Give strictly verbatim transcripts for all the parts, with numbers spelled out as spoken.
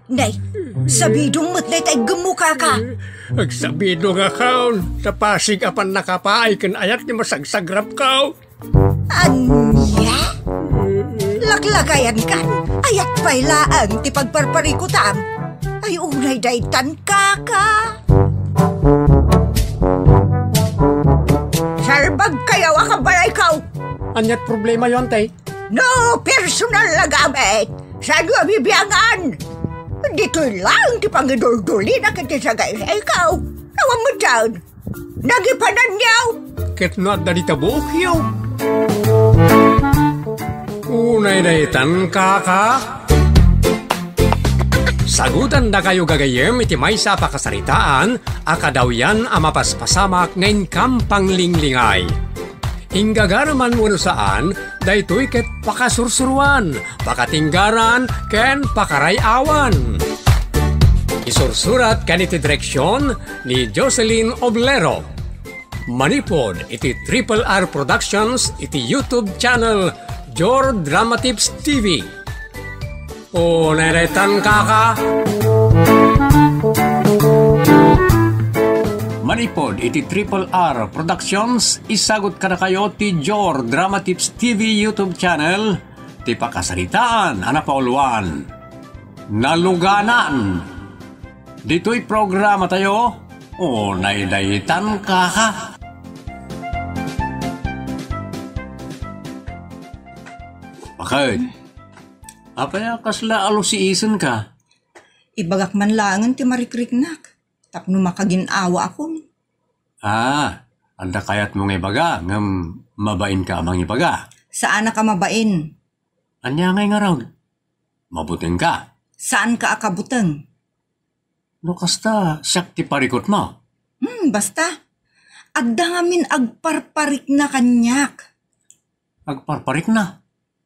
Nay, sabidong met dayta iggemmo, kaka. Agsabidongakon, ta pasig a pannakapaay ken ayat ti masagsagrapko. Ania? Laklakayankan, ayat pay laeng ti pagparparikutam. Ay, unay daytan, kaka. Salbagkayo a kabalayko. Aniat problemayo, Antay? No personal a gamit, saanyo a bibiangan. Ditoy laeng ti pangiduldulina ken ti sagaysayko. Awan metten. Nagipananyo. Ket no adda dita buokyo. Unay daytan, kaka. Sagutandakayo gagayyem iti maysa a pakasaritaan a kadawyan a mapaspasamak nga inkam panglinglingay. Inggagara man wenno saan, daytoy ket pakasursuroan, pakatinggaran, ken pakaray-awan. Isursurat ken iti direksion ni Jocelyn Oblero. Manipud iti Triple R Productions iti YouTube channel Jor Dramatips T V. O, nairetan, kaka. Manipud iti Triple R Productions, isagut kadakayo ti Jor Dramatips T V YouTube channel, ti pakasaritaan a napauluan. Naluganan. Ditoy programa tayo, o, naidaytan, kaka. Bakit? Apay a kasla alusiisenka? Ibagak man laengen ti marikriknak, tapno makagin-awaakon. Ah, adda kayatmo nga ibaga, ngem mabainka a mangibaga. Saanak a mabain. Ania ngay ngarud? Mabutengka? Saanka a kabuteng. No kasta, siak ti parikutmo. Hmm, basta. Adda ngamin agparparikna kaniak. Agparparikna?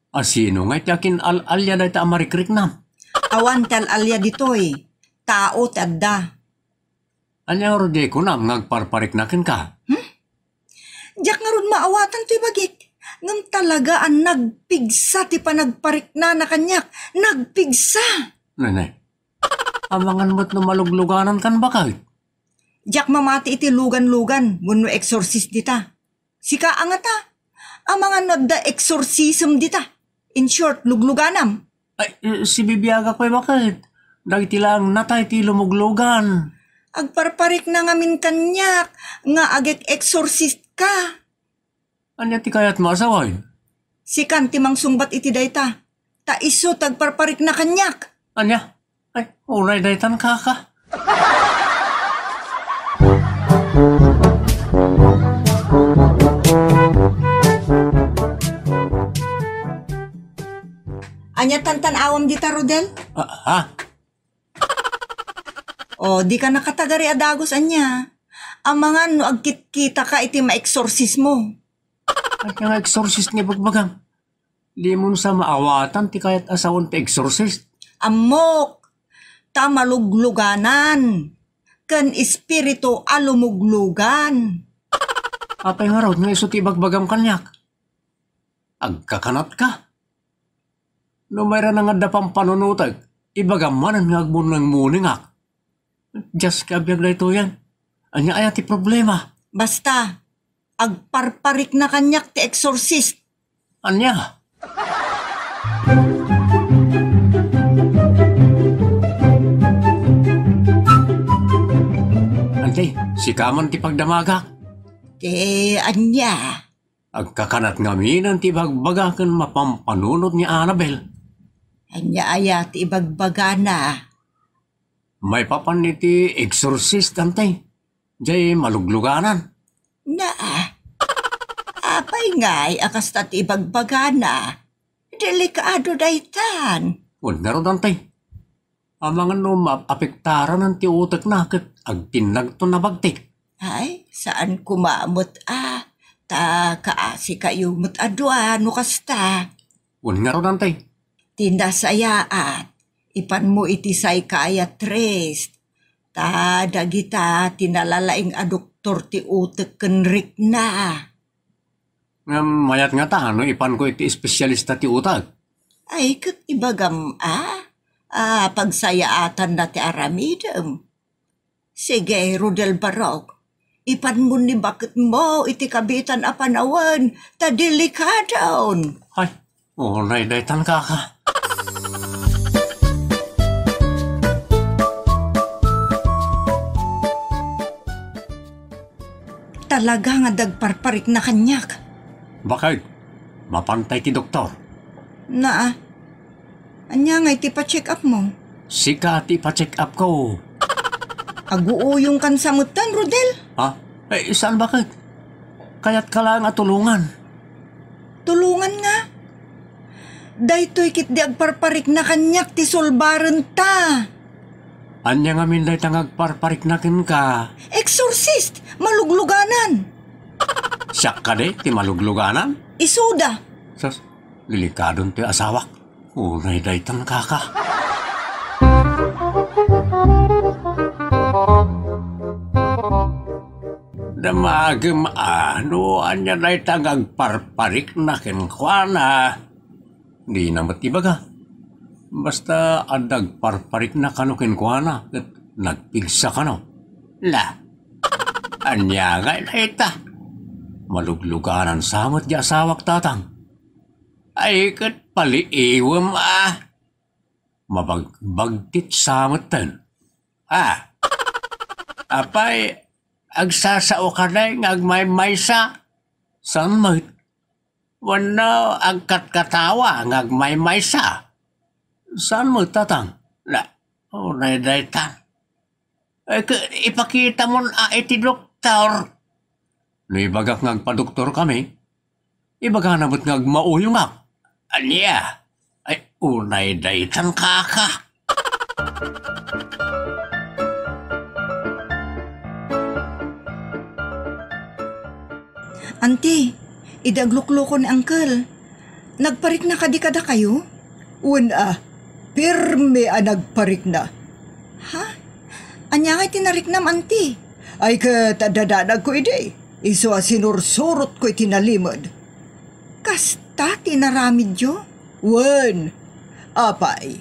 A sino ngay ti akin-al-alia dayta a marikriknam? Awan ti al-alia ditoy. Tao ti adda. Ania ngarud diay kunam nga agparparikna kenka? Hmm? Diak ngarud maawatan toy bagik. Ngem talaga a nagpigsa ti panagpariknana kaniak. Nagpigsa! Nanay, amangan met no malugluganankan, bakit? Diak mamati iti lugan-lugan wenno exorcist dita. Sika a ngata, amangan no adda exorcism dita. In short, lugluganam. Ay, eh, sibibiagak pay, bakit? Dagiti laeng natay ti lumuglugan. Agparparikna ngamin kaniak nga agek-exorcist ka. Ania ti kayatmo a sawen? Sikan ti mangsungbat iti dayta. Ta isu ti agparparikna kaniak. Ania? Ay, unay daytan, kaka. Ania tantan-awam dita, Rodel? Ah, ha? O, dika nakatagari a dagus, ania? Amangan no agkitkitaka iti maeksorsismo. Ania nga exorcist nga ibagbagam? Dimon sa maawatan ti kayat a sawen ti exorcist. Ammok, ta malugluganan, ken espiritu a lumuglugan. Apay ngarud nga isu ti ibagbagam kaniak? Agkakanatka? No mayra nga adda pampanunotek, ibagam manen nga agmunengmunengak. Dios ka, biag daytoyen. Ania aya ti problema? Basta, agparparikna kaniak ti exorcist. Ania? Antay, sika man ti pagdamagak. Ti ania? Agkakanat ngamin ti ibagbaga ken mapampanunot ni Annabel. Ania aya ti ibagbagana? Maipapan iti exorcist, antay. Jay malugluganan. Naa. Apay ngay a kasta ti ibagbagana? Delikado daytan. Wen ngarud, antay. Amangan no maapektaran ti utekna ket agtinnagto nabagtik. Ay, saan koma met a. Ta kaasi kayo met a dua no kasta. Wen ngarud, antay. Ti nasayaat, ipanmo iti say kayat rest. Ta dagita ti nalalaing a doktor ti utek ken rikna. Ngem mayat ngata no ipanko iti espesyalista ti utek? Ay, ket ibagam a, Ah, pagsayaatanna ti aramidem. Sige, Rodel Barok, ipanmon ni baketmo iti kabitan a panawen, ta delikadon. Ay, unay daytan, kaka. Talaga nga dagparparikna kaniak. Bakit? Mapantay ti doktor. Naa. Ania nga iti pa-check up mo? Sika ti pa-check up ko. Aguuyongkan sa metten, Rodel? Ha? Eh, saan bakit? Kayatka laeng a tulongan. Tulongan nga? Daytoy ketdi agparparikna kaniak ti sulbarenta. Ania ngamin dayta nga agparparikna kenka? Exorcist! Malugluganan! Siak kadi ti malugluganan? Isuda. Sus, delikadon ti asawak. Unay daytan, kaka. Damagem a, no ania dayta nga agparparikna kenkuana. Dina met ibaga. Basta adda agparparikna kano kenkuana, ket nagpigsa kano. La, ania nga dayta? Malugluganan sa met di asawak, tatang. Ay, ket paliiwem a. Mabagbagtit sa metten. Ah, apay, agsasao ka dayta nga agmaymaysa? Saan met? Wenno agkatkatawa nga agmaymaysa? Saan met, tatang? La, unay dayta. Eh, ke-, ipakitamon a iti doktor. No ibagak nga agpadoktorkami, ibagana met nga agmauyongak. Ania? Ay, unay daytan, kaka. Anti, idi aglukloko ni Uncle, nagparikna kadi kadakayo? Wen a, pirmi a nagparikna. Ha? Ania nga iti nariknam, anti? Ay ket adda danagko idi, isu a sinursurotko iti nalimed. Kasta ti inaramidyo? Wen, apay,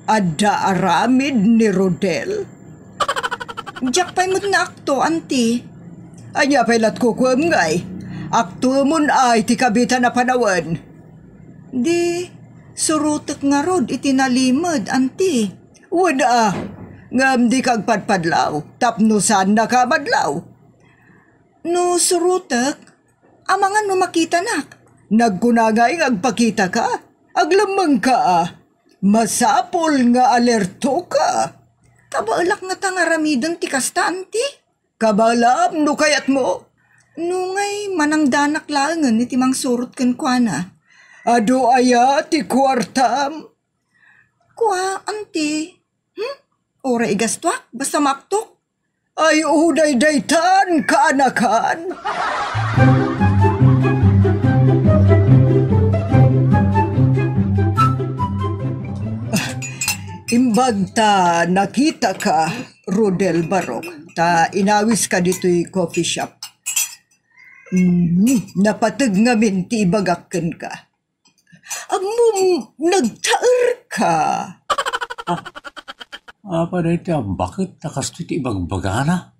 adda aramid ni Rodel? Diak pay met naakto, anti. Ania pay lat kukuem ngay? Aktoemon ay ti kabitan a panawen. Di, surotek ngarud iti nalimed, anti. Wen a, ngem dika agpadpadlaw, tapno saannaka a madlaw. No surotek, amangan no makitanak. Nagkuna ngay nga agpakitaka. Aglemmengka a. Masapul nga alertoka. Kabaelak ngata nga aramiden ti kasta, anti? Kabaelam no kayatmo. No ngay, manangdanak laengen iti mangsurot kenkuana. Adu aya ti kuartam? Kua, anti. Hmm? Uray igastuak, basta maaktok. Ay, uday daytan, kaanakan. Imbag ta nakitaka, Rodel Barok, ta inawiska ditoy coffee shop. Mm, napateg ngamin ti ibagak kenka. Ammom, nagtaerka. Ah, apa daytoy a baket ta kastoy ti ibagbagana?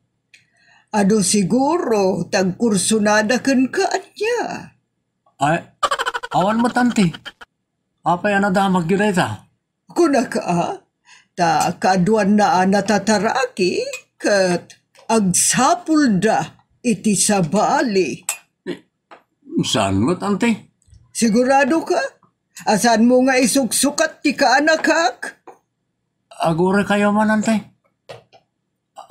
Adu siguro, tagkursunada kenka ania? Ay, awan met, anti. Apay a nadamagyo dayta? Kunaka, ta kaaduanna a natataraki, ket agsapulda iti sabali. Saan met, anti? Sigurado ka? A saanmo nga isuksukat ti kaanakak? Aguraykayo man, anti.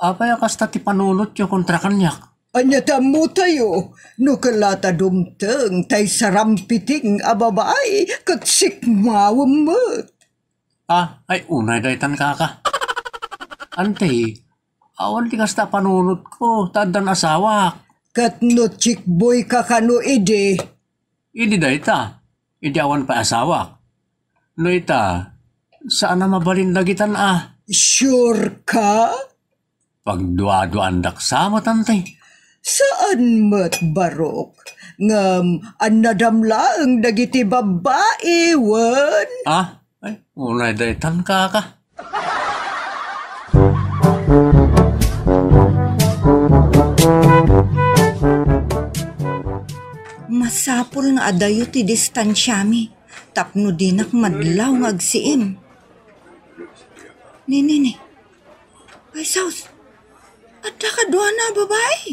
Apay a kasta ti panunotyo kontra kaniak? Ania ti ammotayo? No kella ta dumteng tay sarampiting a babai, ket sikmawem met. Ah, ay, unay daytan, kaka. Anti, awan ti kasta a panunotko, ta addan asawak. Ket no chickboy ka kano idi? Idi dayta, idi awan pay asawak. No ita, saan a mabalin dagitan a. Sure ka? Pagduaduaandak sa met, anti. Saan met, Barok? Ngem annadam laeng dagiti babbai, wen? Ah, Ay, unay daytan, kaka. Masapul nga adayo ti distansiami tapno dinak madlaw nga agsiim. Ni, ni, ni. Ay, sus! Adda kaduana a babai?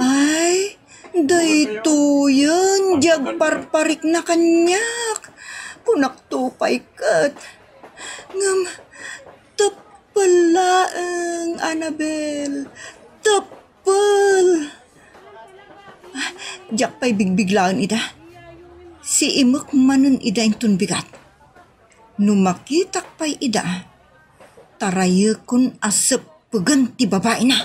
Ay, daytoyen, di agparparikna kaniak. Kunakto pay ket. Ngem, teppel laeng, Annabel. Teppel! Diak pay bigbiglaen ida. Siimek manen ida inton bigat. No makitak pay ida, tarayekon a seppegen ti babaina.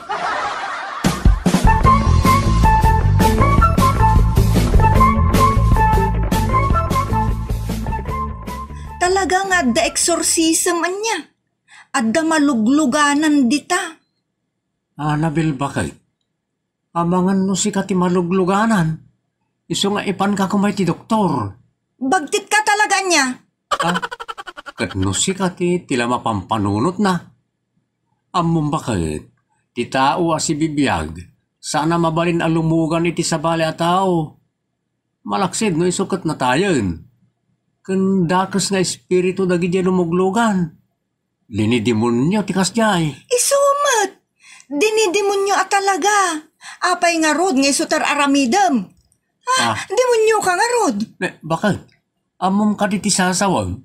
Talaga nga adda exorcism ania? Adda malugluganan dita? Annabel, baket? Amangan no sika ti malugluganan, isu nga ipanka koma iti doktor. Bagtitka talaga ania? Ha? Ket no sika ti, ti la mapampanunotna. Ammom, baket, ti tao a sibibiag, saan a mabalin a lumugan iti sabali a tao. Malaksid no isu ket natayen. Ken dakes nga espiritu dagiti lumuglugan. Dinidemonio ti kasdiay. Isu met! Dinidemonio a talaga! Apay ngarud nga isu ti ar-aramidem? Ha? Ah. Demonio ka ngarud? Ne, baket? Ammom kadi ti sasawem?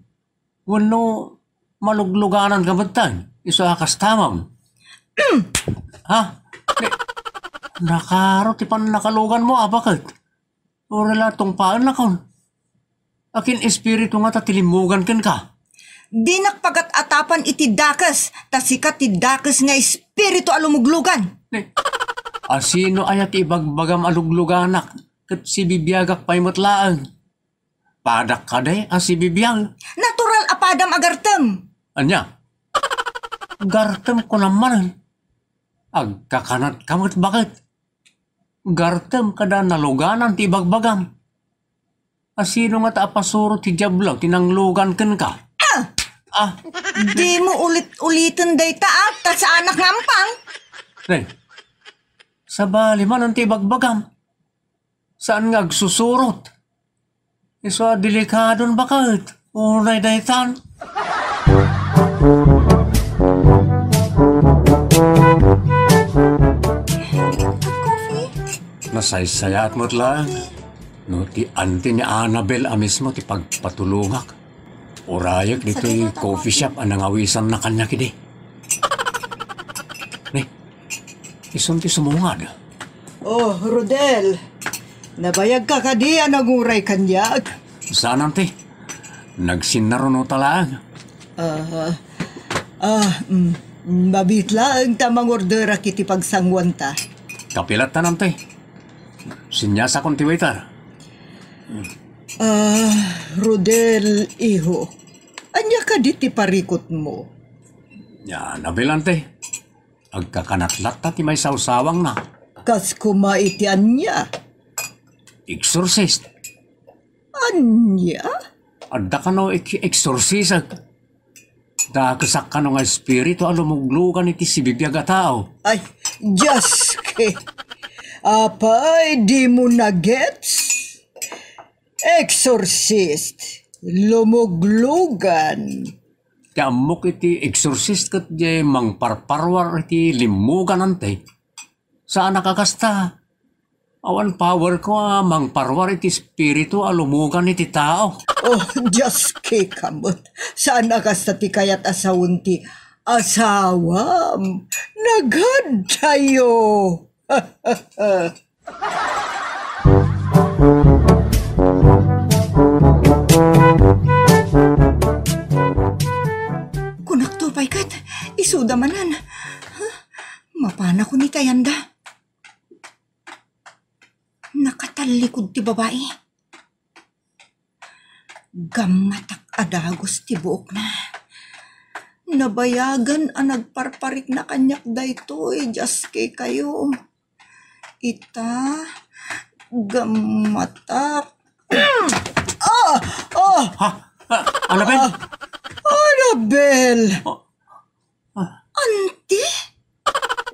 Wenno malugluganan ka metten? Isu a kastamam? Ha? Ne, nakaro ti pannakaluganmo, a baket? Uray la tungpaennakon. Akin espiritu ngata ti limmugan kenka? Dinak pagat-atapan iti dakes, ta sika ti dakes nga espiritu a lumuglugan. Ne, asino aya ti ibagbagam a lugluganak ket sibibiagak pay met laeng? Padak kadi a sibibiag? Natural a padam a gartem. Ania? Gartem kunam manen. Agkakanat ka met, baket? Gartem kada naluganan ti ibagbagam. Asino ngata a pasuro ti Diablo ti nanglugan kenka? Ah! Ah! Dimo ulit-uliten dayta, ah, ta saanak nga ampang. Nay, sabali manen ti ibagbagam. Saan nga agsusurot? Isu a delikadon, baket. Unay daytan. Nasaysayaat met laeng no ti anti ni Annabel a mismo ti pagpatulongak. Urayek ditoy coffee shop a nangawisanna kaniak idi. Ni, isun ti sumungad. Oh, Rodel. Nabayagka kadi a nanguray kaniak? Saan, anti. Nagsinnaruno ta laeng. Ah, ah, mm, mabiit laeng ta mangorderak iti pagsanguanta. Kapilattan, anti. Sinyasakon ti waiter. Ah, Rodel, iho. Ania kadi ti parikutmo? Ya, Annabel, anti. Agkakanat latta ti maisawsawangna. Kas koma iti ania? Exorcist. Ania? Adda kano ek-, exorcism. Dakesak kano nga espiritu a lumuglugan iti sibibiag a tao. Ay, Diyos ke. Apay, dimo na-gets? Exorcist, lumuglugan. Ti ammok iti exorcist ket diay mangparparuar iti limmugan, anti. Saanak a kasta. Awan powerko a mangparuar iti espiritu a lumugan iti tao. Oh, Diyos ke ka met. Saan a kasta ti kayat a sawen ti asawam? Nagadtayo. Kunakto pay ket, isuda manen. Huh? Mapanakon itay anda. Nakatallikod ti babai. Gammatak a dagus ti buokna. Nabayagen a nagparparikna kaniak daytoy, Dios ke kayo. Ita, gammatak. Ah! Ah! Ha? Ah, Annabel? Ah, Annabel! Ah, ah. Anti?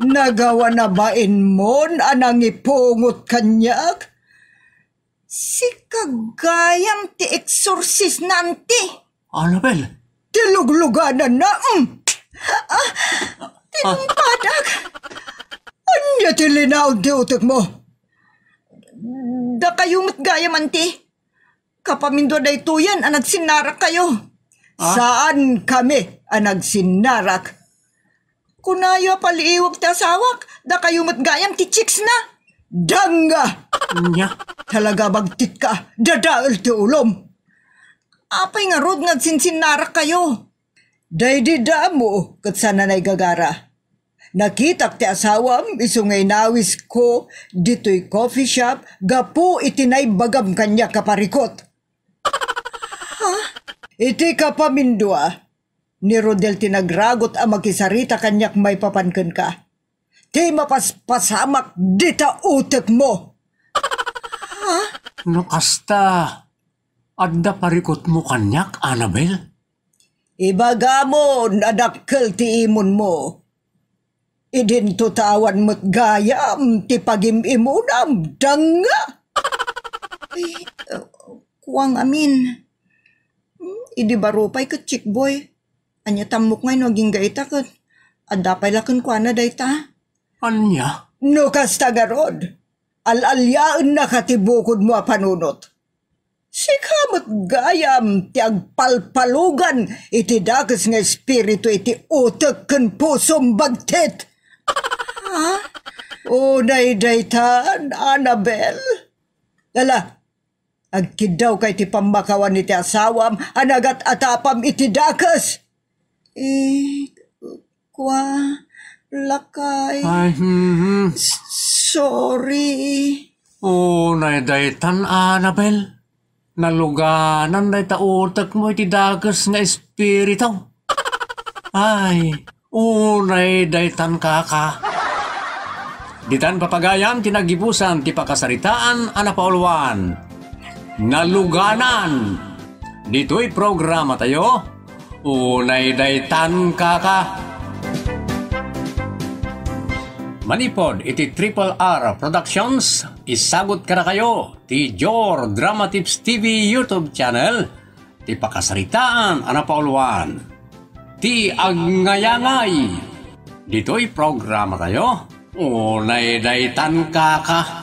Nagawa na bainmon a nangipungot kaniak? Sika gayam ti eksorsis na, anti. Annabel! Ti luglugananna, mm. Ah, ti Ah. tumpadak. Ania ti linaon ti utekmo? Dakayo met gayam, anti. Kapamindua daytoyen a nagsinnarakkayo. Ah? Saan kami a nagsinnarak. Kunayo a paliiwak ti asawak, dakayo met gayam ti chicks na. Danga! Nya? Talaga bagtitka, dadael ti ulom. Apay ngarud nga agsinsinnarakkayo? Daydi damo ket saan a naigagara. Nakitak ti asawam isu nga inawisko ditoy coffee shop gapu iti naibagam kaniak a parikot. Ha? Iti kapamindua, ni Rodel ti nagragut a makisarita kaniak maipapan kenka. Ti mapaspasamak dita utekmo. Ha? No kasta, adda parikutmo kaniak, Annabel? Ibagamon a dakkel ti imunmo. Idinto ta awan met gayam ti pagim-imunam, danga! Ay, uh, kuang amin. Hmm, idi baro pay ket chickboy. Ania tammok ngay no agingga ita ket adda pay la kenkuana dayta? Ania? No kasta ngarud, al-aliaennaka ti bukodmo a panunot. Sika met gayam ti agpalpalugan iti dakes nga espiritu iti utek ken pusom, bagtit. Ha? Unay daytan, Annabel. Ala, agkiddawka iti pammakawan iti asawam a nagat-atapam iti dakes. Eh, kua, lakay. Ay, hmm, hmm. S-, sorry. Unay daytan, Annabel. Naluganan dayta utekmo iti dakes nga espiritu. Ay, unay daytan, kaka. Ditan papagayam ti nagibusan ti pakasaritaan a napauluan. Naluganan. Ditoy programatayo, Unay daytan, kaka. Manipud iti Triple R Productions, isagut kadakayo ti Jor Drama Tips T V YouTube channel, ti pakasaritaan a napauluan, ti Agngayangay. Ditoy programatayo, Unay daytan, kaka.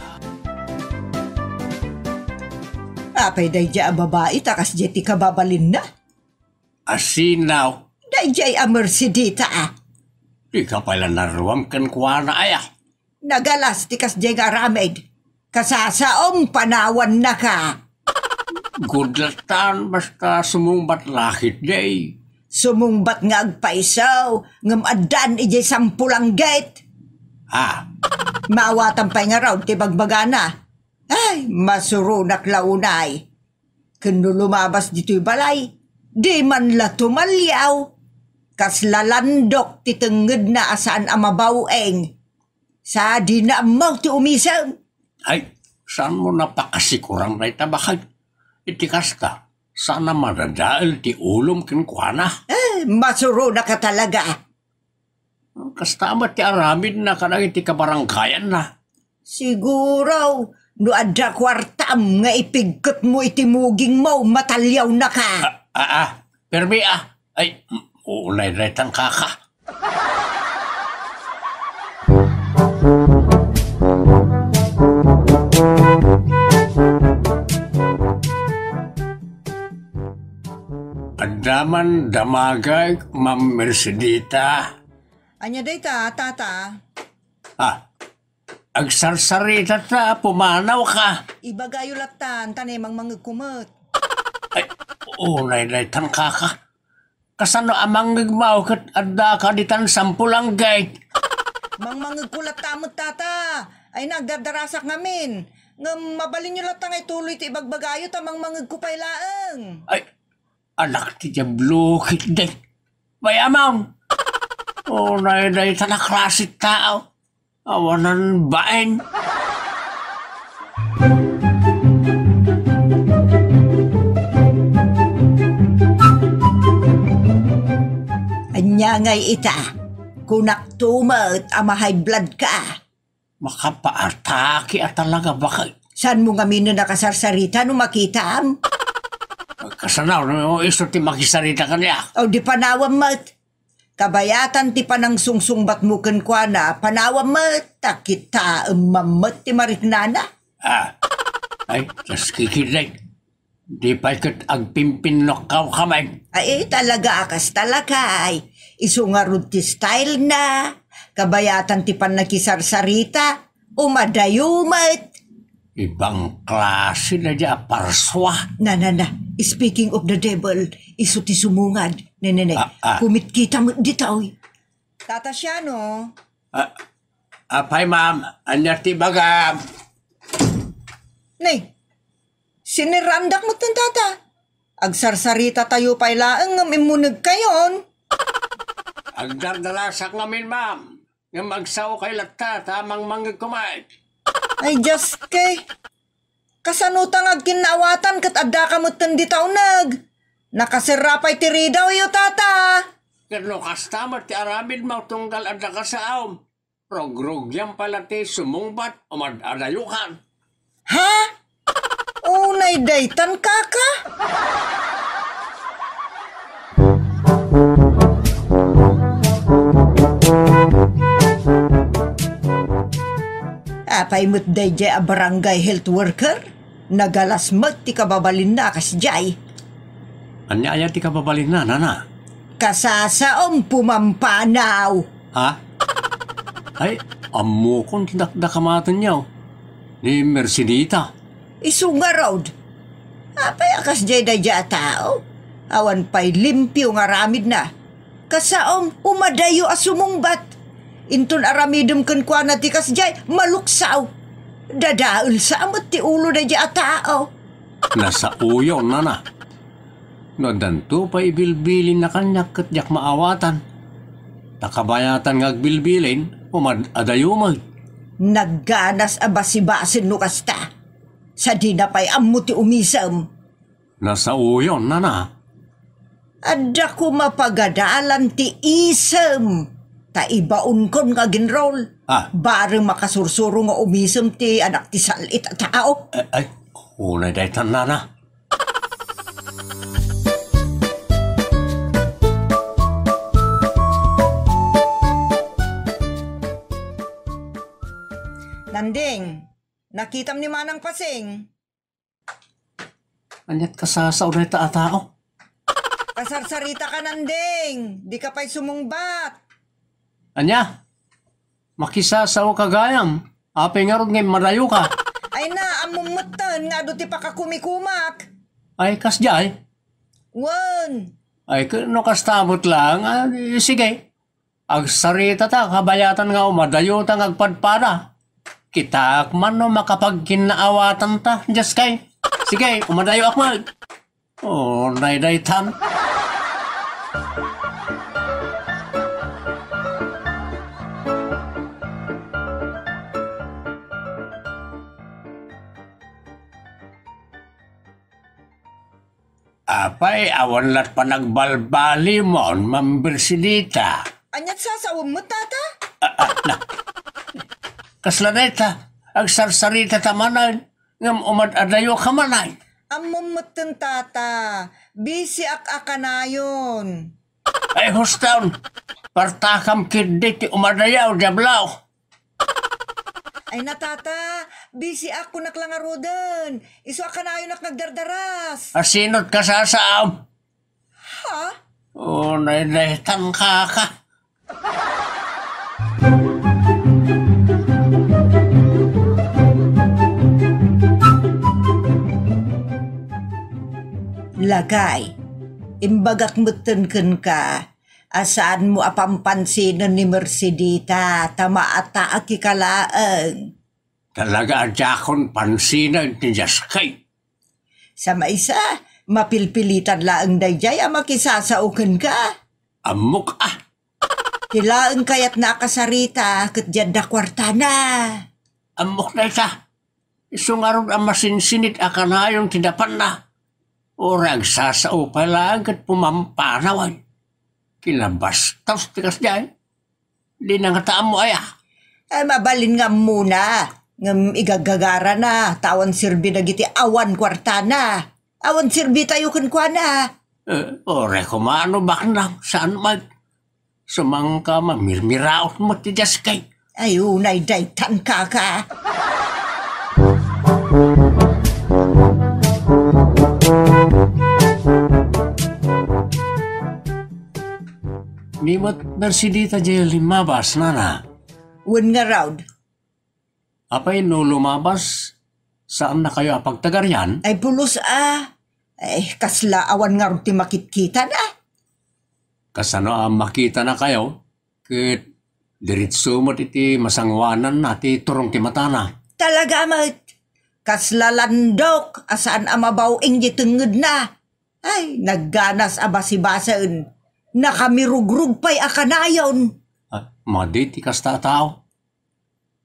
Apay daydiay a babai ta kasdiay ti kababalinna? Asinaw? Daydiay a Mercedita, a. Dika pay la naruam kenkuana, aya? Nagalas ti kasdiay nga aramid. Kasasaom, panawannaka. Gudlatan, basta sumungbat lakit, day. Sumungbat nga agpaisaw, ngem addan idiay sampulanggit. Ah. Maawatan pay ngarud ti bagbagana. Ay, masuronak la unay. Ken no lumabas ditoy balay, di man la tumaliaw. Kasla landok ti tengngedna a saan a mabaw-eng. Sadina ammo ti umisem. Ay, saanmo napakasikuran dayta, baket? Iti kasta, saan a madadael ti ulom kenkuana. Eh, masuronaka talaga. Kasta met ti aramidna kadagiti kabaranggayanna. Siguro, no adda kuartam nga ipigketmo iti mugingmo, mataliawnaka. Ah, ah, ah. Permi, ah. Ay, unay daytan, kaka. Adda man damagek, Ma'am Mercedita. Ania dayta, tata? Ah, agsarsarita ta, pumanawka. Ibagayo lattan, ta naimangmangegko met. Ay, unay daytan, kaka. Kasano a mangngegmo ket addaka ditan sampulanggit? Mangmangegko latta met, tata. Ay, nagdardarasak ngamin. Ngem mabalinyo latta nga ituloy ti ibagbagayo ta mangmangegko pay laeng. Ay, anak ti Diablo, ketdi. Bay-amon. Unay daytan a klase ti tao. Awanan bain. Ania ngay ita? Kunakto met a ma-high blood ka. Makapaatake a talaga, baket. Saanmo ngamin a nakasarsarita no makitam? Kasano no isu ti makisarita kaniak? O di panawam met. Kabayatan ti panangsungsungbatmo kenkuana, panawam met ta kitaem met ti mariknana. Ah, ay, kas kikidek. Di pay ket agpimpinnokkaw kami. Ay, talaga a kasta, lakay. Isu ngarud ti style na. Kabayatan ti pannakisarsarita. Umadayo met. Ibang klase na di a parsua. Na, na, na. Speaking of the devil, isu ti sumungad. Ne, ne, ne. Ah, ah. Kumitkita met dita, oy. Tata Siano. Ah, apay, ma'am. Ania ti bagam? Ne, sinirandak met ten, tata. Agsarsarita tayo pay laeng ngem immuneg kayon. Agdardarasak ngamin, ma'am. Ngem agsao kay latta ta mangmangngeg koma. Ay, Dios kay. Kasano ta nga agkinnaawatan ket addaka metten dita uneg? Nakaserra pay ti ridaw yo, tata. Ket no kasta met ti aramidmo tunggal adda kasaom, rugrugiam pay la ti sumungbat o mad-adayokan. Ha? Unay daytan, kaka? Apay met daydiay a barangay health worker? Nagalas met ti kababalinna a kasdiay. Ania aya ti kababalinna, nana? Kasasaom pumampanaw. Ha? Ay, ammokon ti dakdakamatenyo. Ni Mercedita. Isu ngarud. Apay a kasdiay daydiay a tao? Awan pay limpio nga aramidna. Kasaom, umadayo a sumungbat. Inton aramidem kenkuana ti kasdiay, maluksaw. Dadaelsa met ti ulo daydiay a tao. Nasaoyo, nana. No addanto pay ibilbilinna kaniak ket diak maawatan. Ta kabayatan nga agbilbilin, umad-adayo met. Nagganas a basibasin no kasta. Sadina pay ammo ti umisem. Nasaoyon, nana. Adda koma pagadalan ti isem. Ta ibaonkon nga aginrol. Ah. Bareng makasursuro nga umisem ti anak ti sal-it a tao. Eh, ay, unay daytan, nana. Nanding, nakitam ni Manang Pasing? Aniat kasasao dayta a tao? Kasarsarita ka, Nanding. Di ka pay sumungbat. Ania? Makisasao ka gayam. Apay ngarud nga immadayo ka? Ay na, ammom metten nga adu ti pakakumikumak. Ay, kasdiay? Wen. Ay, k-, no kasta met laeng, ah, sige. Agsarita ta, kabayatan nga umadayo ta nga agpadpada. Kitaak man no makapagkinnaawatan ta, Dios kay. Sige, umadayo ak man. Oh, daydiay tan. Apay, awan lat panagbalbalimon, Ma'am Mercedita. Aniat sasaom met, tata? Ah, ah, na. Kasla dayta, agsarsarita ta manen, ngem umad-adayo ka manen. Ammom metten, tata, bisiak a kanayon. Ay, husto, partakam ketdi ti umadayo, diablo. Ay na, tata, bisiak, kunak la ngaruden. Isu a kanayonak nga agdardaras. Asino ti kasasaom? Ha? Oh, naynayetan, kaka. Lakay, imbagak metten kenka, a saanmo a pampansinen ni Mercedita, ta maataak ika laeng. Talaga a diakon pansinen ti Dios kay. Sa maysa, mapilpilitan laeng daydiay a makisasao kenka. Ammok a. Ti laeng kayatna a kasarita ket diadda kuartana. Ammok dayta. Isu ngarud a masinsinit a kanayon ti napanna. Uray agsasao pay laeng ket pumampanawan. Kinabastos ti kasdiay. Dina ngata ammo aya? Ay, mabalin nga ammona. Ngem igaggagarana, ta awan serbi dagiti awan kuartana. Awan serbitayo kenkuana. Eh, uray koma no baknang, saan met? Sumangka mamirmiraot met ti diaskay. Ay, unay daytan, kaka. Ni met Mercedita diay limmabas, nana. Wen ngarud. Apay no lumabas, saannakayo a pagtagarian? Ay, pulos a. Ay, kasla awan ngarud ti makitkitana. Kasano a makitanakayo? Ket diretso met iti masangoananna ti turong ti matana. Talaga met. Kasla landok a saan a mabaw-ing ti tengngedna. Ay, nagganas a basibasen. Nakamirugrog pay a kanayon. Ah, madi ti kasta a tao.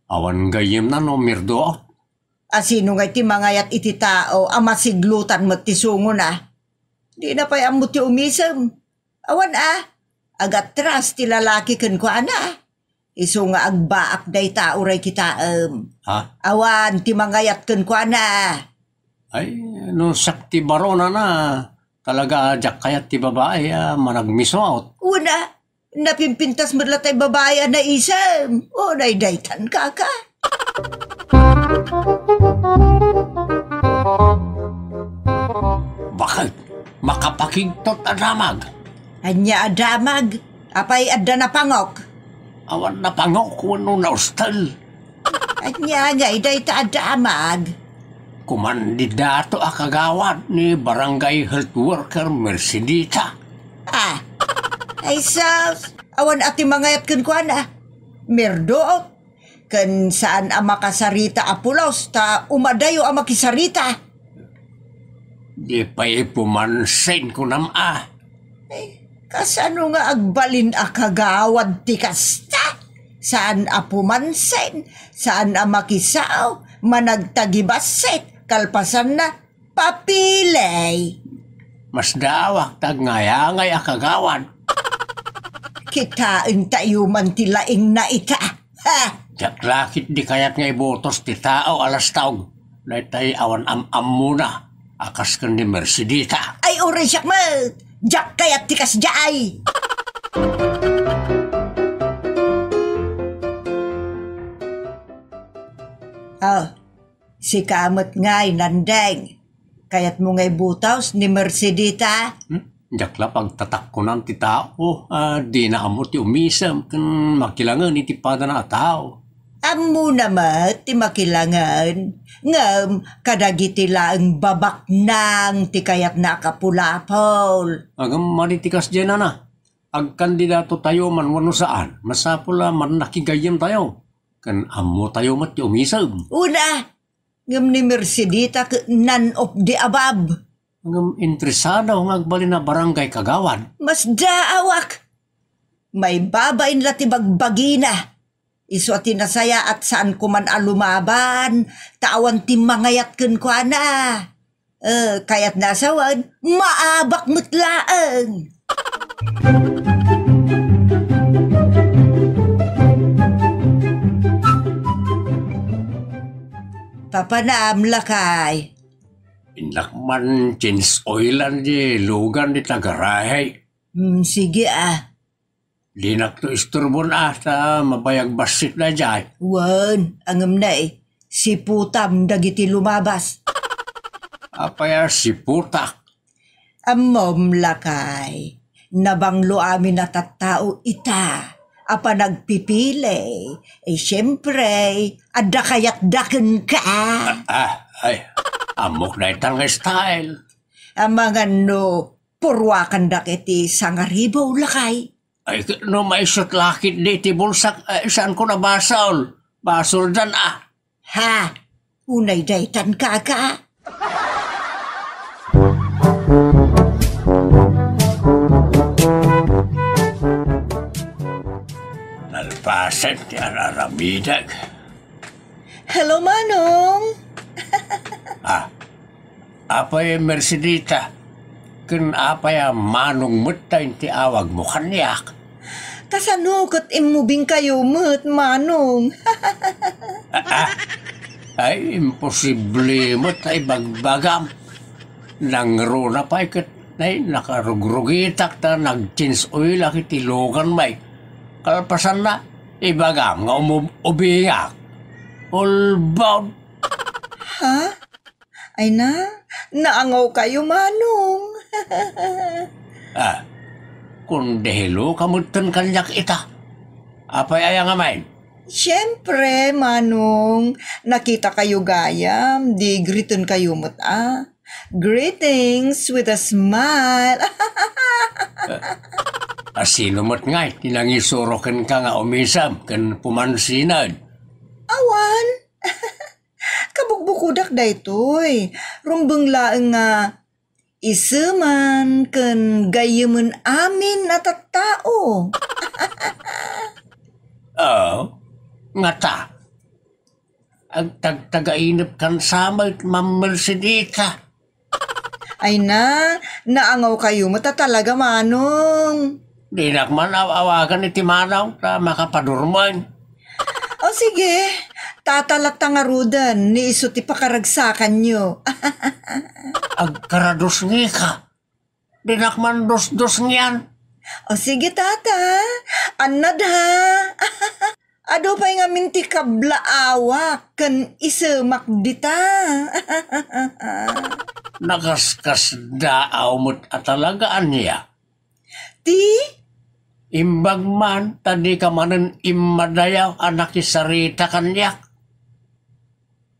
Awan gayyemna no mirdoot. A sino ngay ti mangayat iti tao a masiglutan met ti sungona? Dina pay ammo ti umisem. Awan a, agatras ti lalaki kenkuana. Isu nga agbaak dayta uray kitaem. Ha? Awan ti mangayat kenkuana. Ay, no siak ti baronana, talaga a diak kayat ti babai a managmisuot. Una, napimpintas met la tay babai a naisem. O, naydaytan, kaka. Bakit? Makapakigtot a damag. Ania a damag? Apay adda napangok? Awan napangok wenno naustel. Ania ngay dayta a damag? Kumandi dato a kagawad ni Barangay Health Worker Mercedita. Ah, ay sus, awan a ti mangayat kenkuana. Mirdoot. Ken saan a makasarita a pulos ta umadayo a makisarita. Di pay pumansin kunam a. Eh, kasano nga agbalin a kagawad ti kasta? Saan a pumansin, saan a makisao, managtagibassit, kalpasanna, papilay. Masdaawak ta agngayaangay a kagawad. Kitaentayo man ti laingna ita. Ha! Diak la ketdi kayat nga ibutos ti tao a lastaog daytay awan am-ammona a kas ken ni Mercedita. Ay, uray siak met! Diak kayat ti kasdiay! Ah, sika met ngay, Nandeng. Kayatmo nga ibutos ni Mercedita? Hmm? Diak la pagtatakkonan ti tao a dina ammo ti umisem ken makilangen iti padana a tao. Ammona met ti makilangen, ngem kadagiti laeng babaknang ti kayatna a kapulapol. Ngem madi ti kasdiay, nana, agkandidatotayo man wenno saan, masapul a mannakigayyemtayo ken ammotayo met ti umisem. Una, ngem ni Mercedita ket none of the above. Ngem interesado nga agbalin a barangay kagawad. Masdaawak! Maibabain la ti bagbagina. Isu a ti nasayaat, saanko man a lumaban, ta awan ti mangayat kenkuana. Eh, kayatna a sawen, maabak met laeng. Papanam, lakay. Innak man change oilan di lugan di tagarahay. Hmm, sige, ah. Dinak to isturbon, ah, ta mabayag bassit daydiay. Wen, ngem ne, siputam dagiti lumabas. Apay a siputak? Ammom, lakay, nabanglo amin a tattao ita a panagpipili. Eh, siempre, adda kayatda kenka. Ah, ah, ay, ammok dayta nga style. Amangan no, purwakandak iti sangaribo, lakay. Ay, no maisut lakit di iti bulsak, eh, saanko a basol. Basoldan, ah. Ha? Unay daytan, kaka? Nalpasen ti ar-aramidek. Hello, Manong. Ah, apay, Mercedita. Ken apay a Manong met ta iti awagmo kaniak? Kasano ket immubingkayo met, Manong? Ah, ah. Ay, imposible met ta ibagbagam. Nangruna pay ket, ay, nakarugrugitak ta nag-change oilak iti lugan, may. Kalpasanna, ibagam nga umub-, ubingak. Ulbaw. Ha? Ay na, naangawkayo, Manong. Ah, kun dehelo ka metten kaniak ita. Apay aya ngamin? Siyempre, Manong. Nakita kayo gayam, di greeten kayo met a. Greetings with a smile. Ah, sino met ngay ti nangisuro kenka nga umisem ken pumansinen? Awan. Kabukbukodak daytoy. Rumbeng laeng nga iseman ken gayyemen amin a tattao. Oo, ngata. Agtagtagainep kan samet, Ma'am Mercedita. Ay na, naangawkayo met a talaga, Manong. Dinak man aw-awagan iti Manong ta makapadurman. O sige, tata latta ngaruden ni isu ti pakaragsakanyo. Agkaradusngika. Dinak man dusdusngian. O sige, tata. Annad ha. Adu pay ngamin ti kablaawak ken isemak dita. Nakaskasdaaw met a talaga ania? Ti? Imbag man ta dika manen immadayaw a nakisarita kaniak.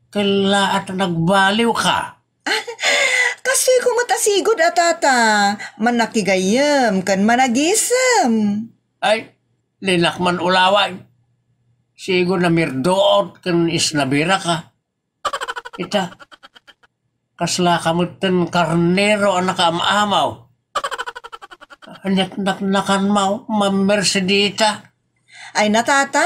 Kellaat a nagbaliwka. Kastoy ko met a sigud a tata, manakigayyem ken managisem. Ay, dinak man ulaway. Sigud a mirduot ken isnabiraka. Ita, kaslaka metten karnero a nakaam-amaw. Aniat naknakanmaw, Ma'am Mercedita? Ay na, tata,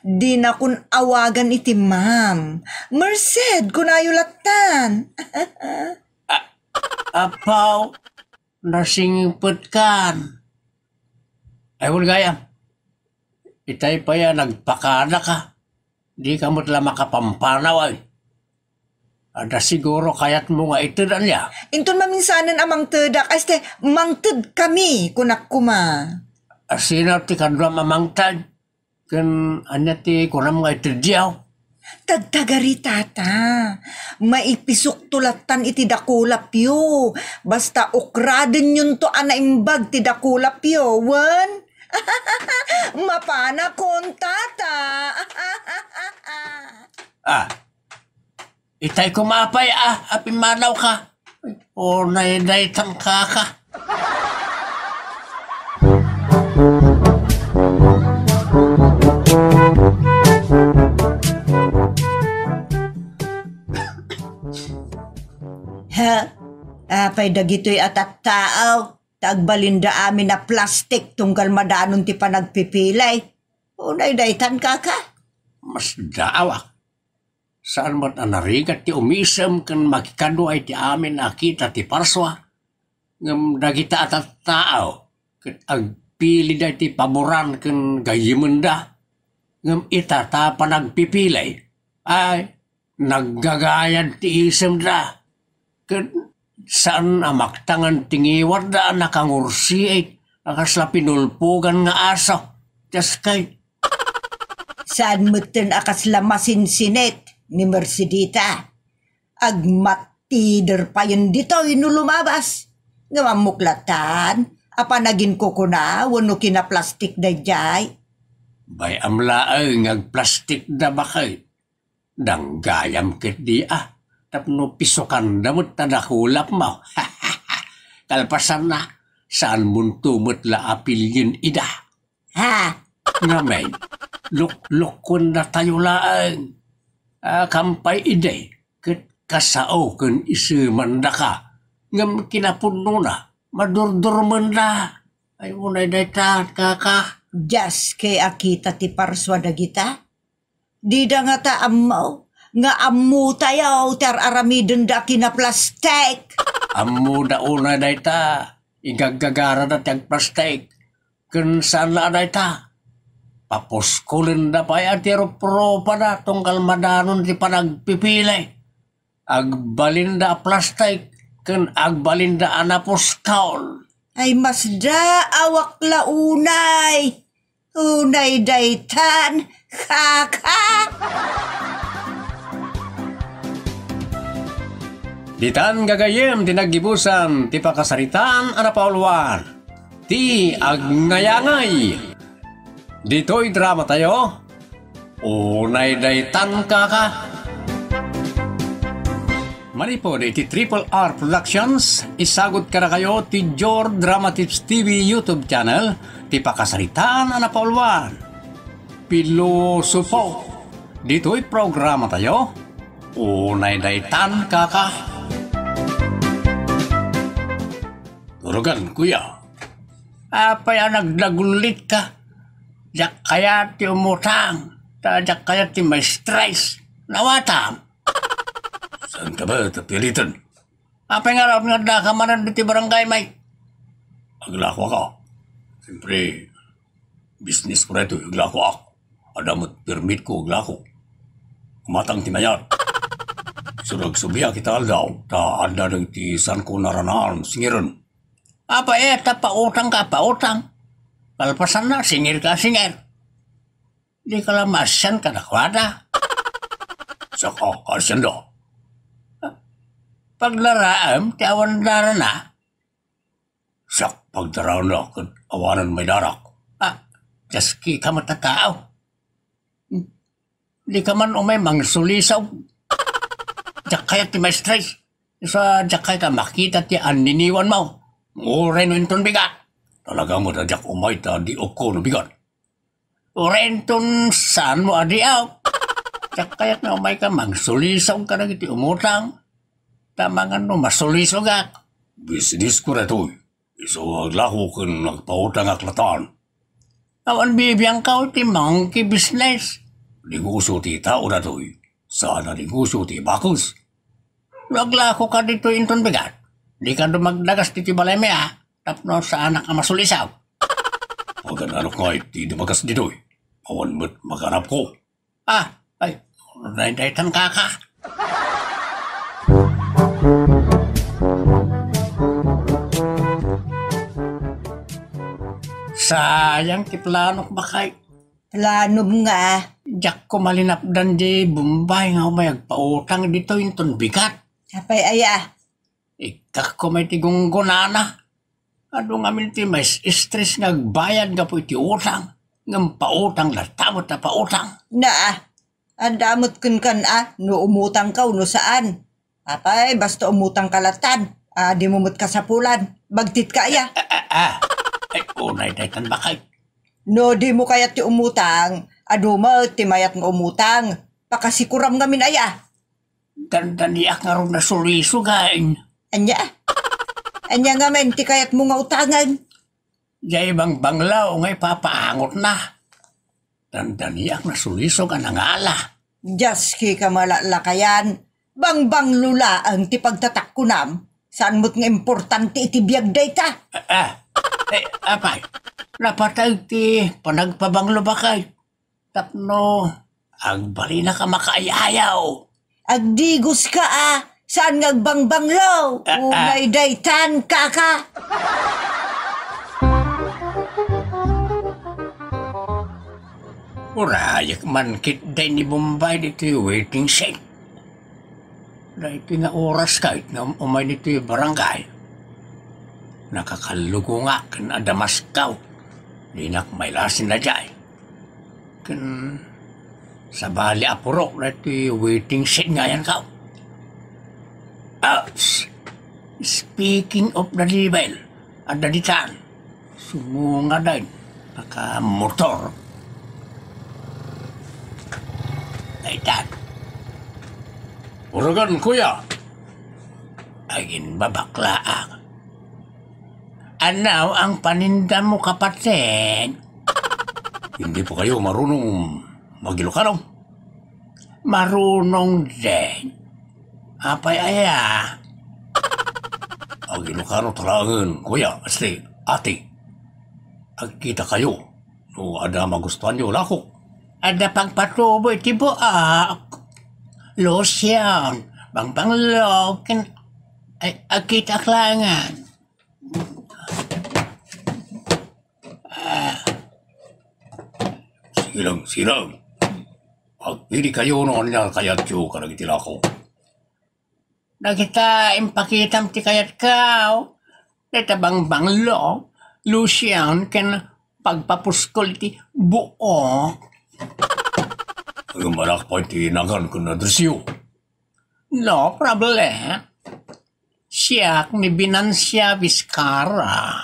dinakon awagan iti ma'am. Merced, kunayo lattan. A-, apaw, nasingpetkan. Ay, wen gayam. Itay pay a nagpakadaka. Dika met la makapampanaw, ay. Adda siguro kayatmo nga ited, ania? Inton maminsanen a mangtedak, ay, este, mangtedkami, kunak koma. A, sino ti kaduam a mangted? Ken ania ti kunam nga itedyo? Tagtagari, tata. Maipisukto lattan iti dakulapyo. Basta ukradenyonto a naimbag ti dakulapyo, wen? Mapanakon, tata. Ah, itay koma pay a, a pimmanawka. Unay daytan, kaka. Ha? Apay dagitoy a tattao? Ta agbalinda amin a plastik tunggal madanon ti panagpipilay. Unay daytan, kaka? Masdaawak. Saan met a narigat ti umisem ken makikadua iti amin a kita ti parsua. Ngem dagita a tattao ket agpili daydi paboran ken gayyemenda. Ngem ita ta panagpipilay, ay, naggagayad ti isemda. Ket saan a maktangan ti ngiwatda a nakangursiit a kasla pinulpugan nga aso. Dios kay. Saan metten a kasla masinsinit ni Mercedita. Agmattider payen ditoy no lumabas. Ngem ammok lattan a panaginkukuna wenno kinaplastik daydiay. Bay-am laeng nga agplastikda, baket. Danggayam ketdi a, tapno pisukanda met ta dakulapmo. Kalpasanna, saanmonto met la a pilien ida. Ha? Ngamin, luklukuendatayo laeng. A, kampay idi, ket kasao ken isemandaka. Ngem kinapudnona, madurdurmenda. Ay, unay dayta, kaka. Dios kay a kita ti parsua dagita? Dida ngata ammo nga ammotayo ti ar-aramidenda a kinaplastik. Ammoda unay dayta, igaggagarada ti agplastik. Ken saan la a dayta, papuskolenda pay a ti ruprupada tunggal madanon ti panagpipili. Agbalinda a plastik ken agbalinda a napuskol. Ay, masdaawak la unay. Unay daytan, kaka. Ditan gagayyem ti naggibusan ti pakasaritaan a napauluan, ti Agnayangay. Ditoy dramatayo, unay daytan, kaka. Manipud iti Triple R Productions, isagud kadakayo ti Jor Dramatips T V YouTube channel ti pakasaritaan a napauluan. Pilosopo. Ditoy programatayo, unay daytan, kaka. Turugan, kuya. Apay a nagdagullit ka? Diak kayat ti umutang, ta diak kayat ti ma-stress. Nawatam. Saan ka ba, ta piliten? Apay nga raw nga adda ka manen diti barangay, may? Aglako ako. Siyempre, business ko daytoy, aglako ako. Adda met permit ko, aglako. Umatang ti mayat. Suragsubiak ita aldaw, ta adda dagiti saan ko naranaan, singiren. Apay, eh, ta pautang ka, pautang. Kalpasanna, singir ka, singir. Di ka la maasian kadakuada. Saka, asian da. Pagdaraem ti awan darana. Siak pagdaraenna ket awanen maidarak. Ah, diak kayat met a tao. Di ka man umay mangsulisog. Diak kayat ti ma-stress. Isu a diak kayat a makita ti anniniwan mo. Uray no inton bigat. Talaga met a diak umay ta di uko no bigat. Uray inton saan mo a diaw. Diak kayat nga umay ka mangsulisog kadagiti umutang. Ta mangan no masulisogak. Business ko daytoy. Isu aglako ken agpautangak latan. Awan bibiangkaw ti monkey business. Negosyo ti tao daytoy. Saan a negosyo ti bakes. No aglako ka ditoy inton bigat, di ka dumagdagas ditoy balaymi a, tapno saanak a masulisog. Pagananok ngay ti dumagas ditoy. Awan met maganapko. Ah, ay, daytan, kaka. Sayang ti planok, bakay. Planom nga? Diak ko malinapdan di Bombay nga umay agpautang ditoy inton bigat. Apay aya? Ikkak ko may ti gunggonana. Adu ngamin ti mais-stress nga agbayad gapu iti utang, ngem pautang latta met a pautang. Naa, adda met kenkan a no umutangka wenno saan. Apay, basta umutangka latan, a, dimo met kasapulan. Bagtitka aya? Ah, ah, ah. Ay, unay daytan, bakay. No dimo kayat ti umutang, adu met ti mayat nga umutang. Pakasikuram ngamin aya. Dandaniak ngarud nasulisog, ay. Ania? Ania ngamin ti kayatmo nga utangen? Jay bangbanglo nga ipapaangotna. Dandaniak nasulisog a nangala. Diak kayat a malakayan, bangbanglo laeng ti pagtatakkunam. Saan met nga importante iti biag dayta? Ah, ah. Eh, apay, napateg ti panagpabanglo, bakay. Tapno agbalinak a makaayaw. Agdigoska a, saan nga agbangbanglo? Ah, ah. Unay daytan, kaka. Urayek man ketdi ni Bombay ditoy waiting shed. Daytoy nga oras kayat nga um-, umay ditoy barangay. Nakakallugo nga ken adda maskaw. Dinak mailasin na jay. Ken sabali a purok daytoy waiting shed nga ayankaw. Ouch! Speaking of the devil, adda ditan. Sumungaden, nakamotor. Daytan. Uragan, kuya. Aginbabaklaak. Ania ang paninda mo, kapatid? Hindi pa kayo marunong mag-Ilocano? Marunong din. Apay aya? Ilocano talaangen, kuya, este, ate. Agkitakayo. No adda magustuanyo, lako. Adda pagpatubo iti buak. Lotion, bangbanglo, ken, ay, agkitaak laengen. Ah. Sige lang, sige lang. Agpili kayo no ania kayatyo kadagiti lako. Dagita impakitam ti kayatko. Dagita bangbanglo, lotion, ken pagpapuskol ti buok. Ay, malak pa iti nagan ken adresyo. No problem. Siak ni Binansia Vizcara.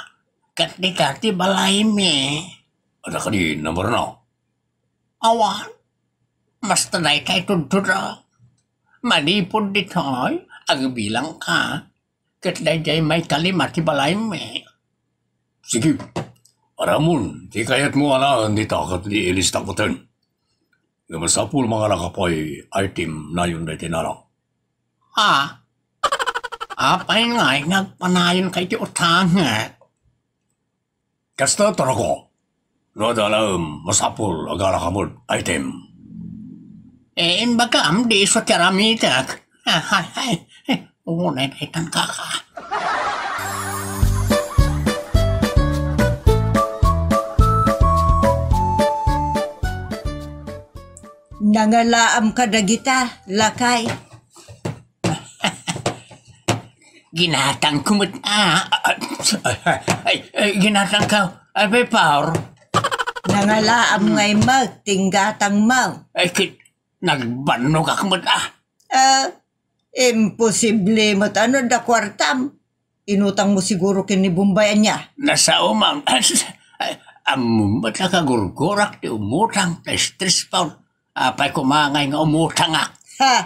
Ket dita ti balaymi. Adda kadi number na? Awan. Basta dayta itudtuda. Manipud ditoy, agbilangka. Ket daydiay maikalima ti balaymi. Sige. Aramon, ti kayatmo alaen dita ket di ilistak metten. Nga masapul mangalaka pay item nayon daytoy nanang. Ha? Apay ngay nga agpanayon ka iti utangek? Kasta, tarako. No adda laeng masapul agalaka met item. Eh, imbagam, di isu ti aramidak. Ay, ay, ay. Unay daytan, kaka. Nangalaam kadagita, lakay. Ginatangko met, ah. Ay, ay, ay, ginatangko. Ay, pay, Paor. Nangalaam ngay met ti inggatangmo. Ay, ket nagbannogak met, ah. Ah, imposible met a no adda kuartam. Inutangmo siguro ken ni Bombay, ania? Nasaoman. Ay, ammom met a kagurgurak ti umutang, ta stress, Paor. Apay koma ngay nga umutangak? Ha!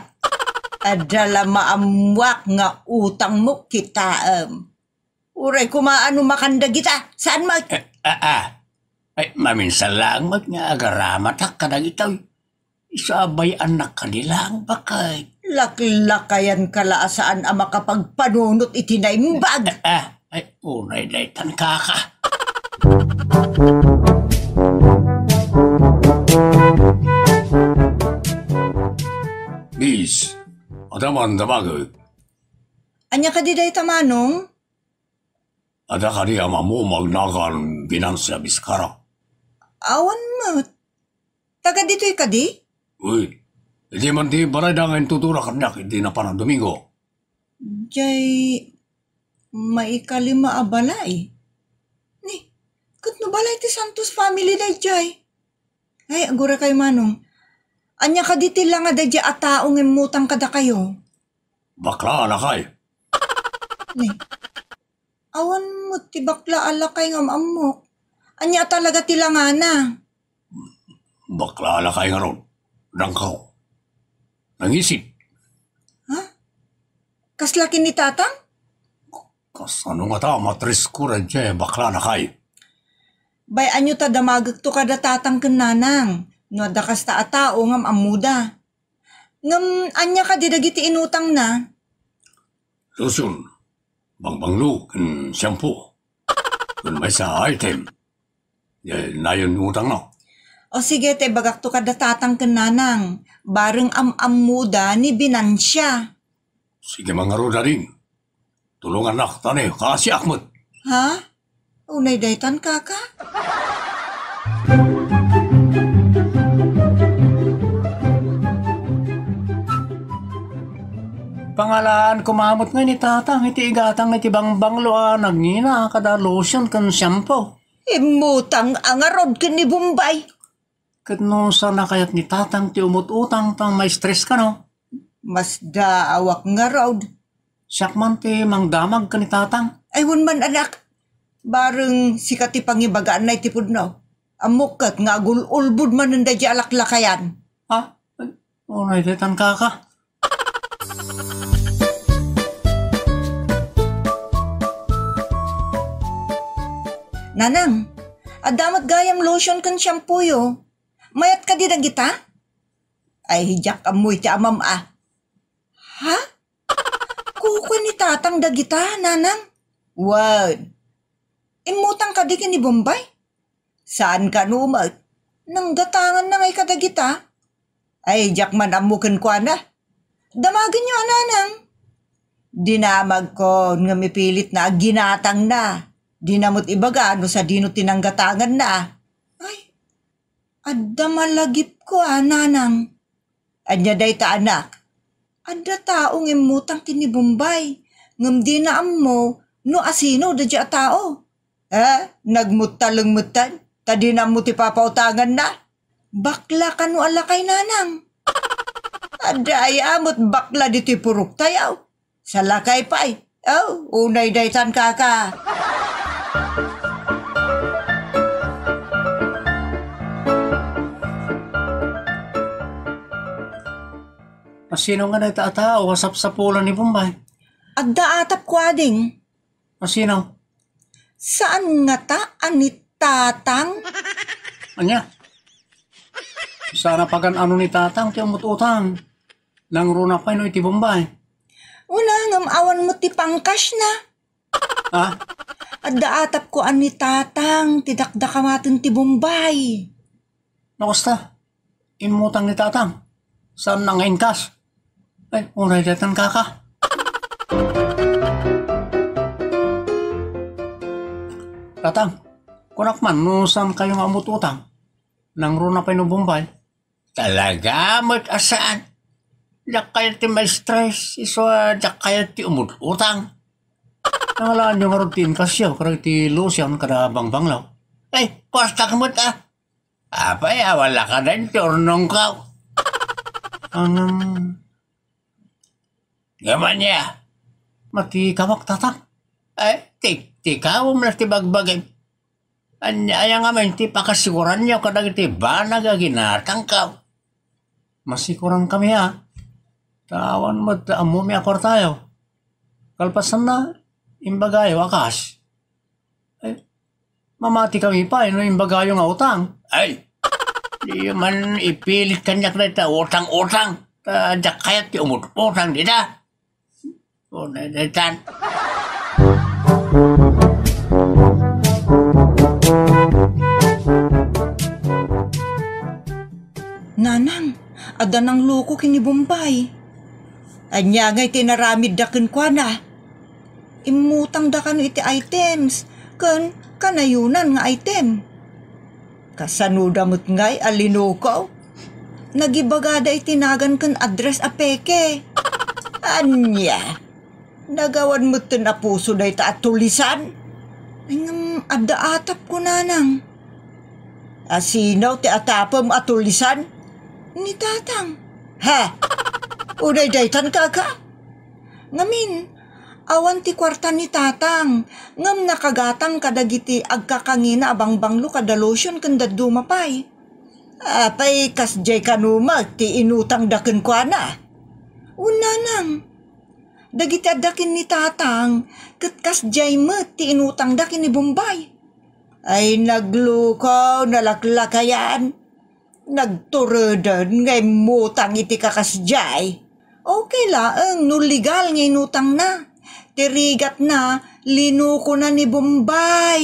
Adda la maammoak nga utangmo, kitaem. Uray koma no makan dagita, saan met? Eh, ah, ah. Ay, maminsan laeng met nga agaramatak kadagitoy. Isu a bay-annak kadi laeng, baket. Laklakayanka la a saan a makapagpanunot iti naimbag. Ah, ah. Ay, unay daytan, kaka. Miss, adda man damagek. Ania kadi dayta, Manong? Adda kadi amamom nga agnagan Binansia Vizcara? Awan met. Taga ditoy kadi? Uy, idi man ti balayda nga intuturak kaniak idi napan a Domingo. Jay, maikalima a balay. Ni, ket no balay ti Santos family dayjay? Ay, aguray kayo, Manong. Ania kadi ti langa dayjay a tao nga immutang kadakayo? Bakla a lakay. Ni, awan met ti bakla a lakay nga am-ammok. Ania talaga ti langana? Bakla a lakay ngarud. Dangkaw. Nangisit. Ha? Kasla ken ni Tatang? Kasano ngata, matrisko dayjay bakla a lakay? Bay-anyo ta damagekto kada Tatang ken Nanang, no adda kasta a tao nga am-ammoda. Ngem ania kadi dagiti inutangna? Lotion, bangbanglo, ken shampoo. Ken maysa a item. Diay nayon nga utangna. O sige, ta ibagakto kada Tatang ken Nanang. Bareng am-ammoda ni Binansia. Sige man ngarud, ading. Tulongannak, ta ni, kaasiak met. Ha? Unay daytan, kaka? Pangalaan koma met ngay ni Tatang iti igatang iti bangbanglo a nagngina kada lotion ken shampoo. Immutang a ngarud ken ni Bombay. Ket no saan a kayat ni Tatang ti umut-utang ta ma-stress kano? Masdaawak ngarud. Siak man ti mangdamag ken ni Tatang. Ay, wen man, anak. Bareng sika ti pangibagaanna iti pudno. Ammok ket nga agul-ulbod manen daydi a laklakayan. Ha? Ay, unay daytan, kaka. Nanang, adda met gayam lotion ken shampoo yo. Mayat kadi dagita? Ay, diak ammo iti amam a. Ha? Kukua ni Tatang dagita, Nanang? Wen, immutang kadi ken ni Bombay? Saan kano met. Nanggatanganna ngay kadagita? Ay, diak man ammo kenkuana. Damagenyo a nanang. Dinamagkon ngem ipilitna a ginatangna. Dina met ibaga no sadino ti nanggatanganna. Ay, adda malagipko a nanang. Ania dayta, anak? Adda tao nga immutang ken ni Bombay, ngem dina ammo no asino daydiay a tao. Eh, nagmuttaleng metten, ta dina ammo ti papautanganna. Bakla kano a lakay, nanang? Adda aya met bakla ditoy puroktayo. Salakay pay. Oh, unay daytan, kaka. Asino nga dayta a tao a sapsapulan ni Bombay? Adda atapko, ading. Asino? Saan ngata a ni Tatang? Ania? Saan a pagan-ano ni Tatang ti umut-utang? Nangruna pay no iti Bombay. Una, ngem awan met ti pangkasna. Ha? Adda atapko a ni Tatang ti dakdakamaten ti Bombay. No kasta, immutang ni Tatang. Saan na nga inkas? Ay, unay daytan, kaka. Tatang, kunak man no saan kayo nga umut-utang. Nangruna pay no Bombay. Talaga met a saan. Diak kayat ti ma-stress, isu a diak kayat ti umut-utang. Nangalaanyo ngarud ti inkasyo kadagiti Lucian kada Bangbanglo? Ay, kuastak met, ah. Apay, awan la kaden ti urnongko. Ngem, ngem ania? Matikawak, Tatang. Ay, tik-, tikawem la ti bagbagim. Ania aya ngamin ti pakasikuranyo kadagiti banag a ginatangko? Masikuran kami, a. Ta awan met ammomi a kuartayo. Kalpasanna, imbagayo a kas. Ay, mamati kami pay no imbagayo nga utang. Ay, diyo man ipilit kaniak dayta utang-utang. Ta diak kayat ti umut-utang dita. Unay daytan. Nanang, adda nangloko ken ni Bombay. Ania ngay ti inaramidda kenkuana? Immutangda kano iti items ken kanayonan nga item. Kasanoda met ngay a linuko? Nagibagada iti nagan ken address a peke. Ania? Nagawan metten a puso dayta a tulisan? Ngem adda atapko, nanang. Asino ti atapem a tulisan? Ni Tatang. Ha? Unay daytan, kaka? Ngamin, awan ti kuarta ni Tatang, ngem nakagatang kadagiti agkakangina a bangbanglo kada Lucian ken dadduma pay. Apay, kasdiay kano met ti inutangda kenkuana? Wen, nanang. Dagiti adda ken ni Tatang, ket kasdiay met ti inutangda ken ni Bombay. Ay, naglukaw, nalaklakayan. Nagtureden nga immutang iti kakasdiay. Okay laeng no legal nga inutangna. Ti rigatna, linukona ni Bombay.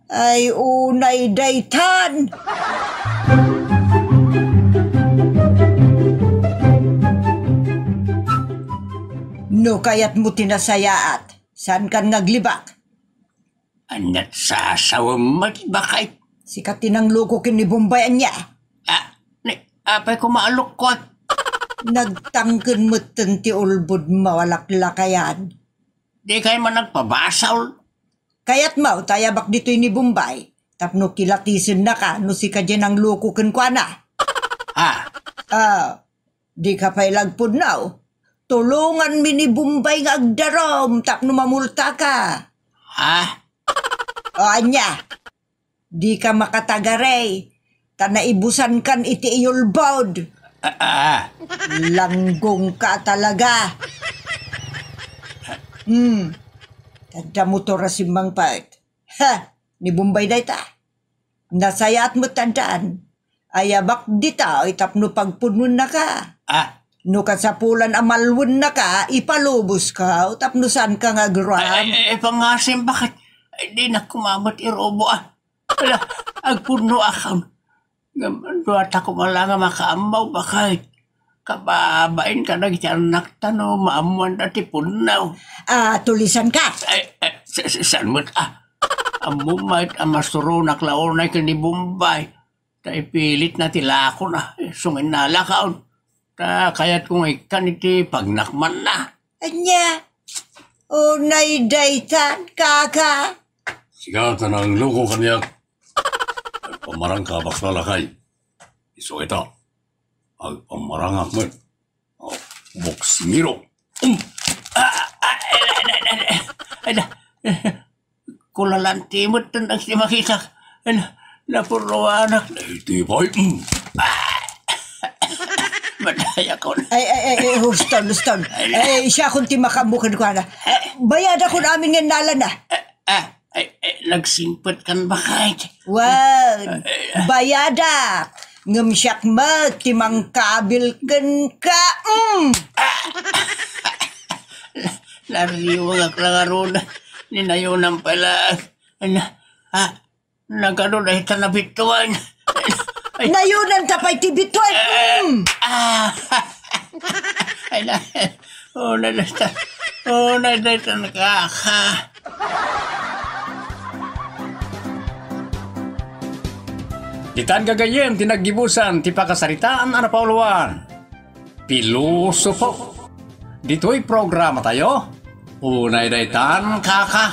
Ay, unay daytan! No kayatmo ti nasayaat, saankan nga aglibak. Aniat sasawem met, bakay? Sika ti nangloko ken ni Bombay, ania? Ah, ni, apay koma a lukkot? Nagtangken metten ti ulbodmo a laklakayan. Dikay man nagpabasol? Kayatmo ta ayabak ditoy ni Bombay tapno kilatisennaka no sika diay nangloko kenkuana. Ah. Ah, dika pay la agpudno. Tulonganmi ni Bombay nga agdarum tapno mamultaka. Ah. O, ania? Dika makatagarey, ta naibusankan iti iyulbod. Ah, ah. Langgongka talaga. Hmm. Adda motor a simmangpet. Ha! Ni Bombay dayta. Nasayaat met addaan. Ayabak dita, tapno pagpudnonnaka. Ah, No kasapulan a malwennaka, ipaluboska tapno saanka nga agram. Ay, ay, ay, pangasim, bakit? Ay, dinak kumamat irubo, ah. Ala, agpunno akam. Ngem, duata koma la nga makaammo, bakit? Kababain kadagiti annakta no maammoanda ti punno. Ah, tulisanka. Ay, ay, sa-, sa-, saan met, ah? Ammom met a masuronak la unay ken ni Bombay. Ta ipilitna ti lakona, isu nga innalakaon. Ta kayatko nga ikkan iti pagnakmanna. Ania? Unay daytan, kaka. Sika ta nangloko kaniak. Agpamarangka, bakla lakay. Isu ita. Agpamarangak met. Oh, boksingero. Um. Ah, ah, ay, ay, ay, ay, ay, ay, na. Kulalanti met ten dagiti makitak. Ay, na, napurruanak. Ay, tibay. Um. Ah. Madayakon. Ay, ay, ay, ay, huston, huston. Ay, na. Ay, siakon ti makaammo kenkuana. Bayadakon amin nga innalana. Ah, ay, ay, nagsingpet kan bakay. Wen, bayadak. Ngem siak met ti mangkabil kenka. Mm. Nariwagak la ngarud. Ni nayonam pay la. Ay, na, ah, nagano dayta nabittuan. Ay. Nayonanta pay ti bituen. Mm. Ah. Ay, na. Oh, na, na, na. Oh, na, na, na, na, ka, ka. Ditan gagayyem ti naggibusan ti pakasaritaan a napauluan. Pilosopo. Ditoy programatayo, Unay Daytan, Kaka.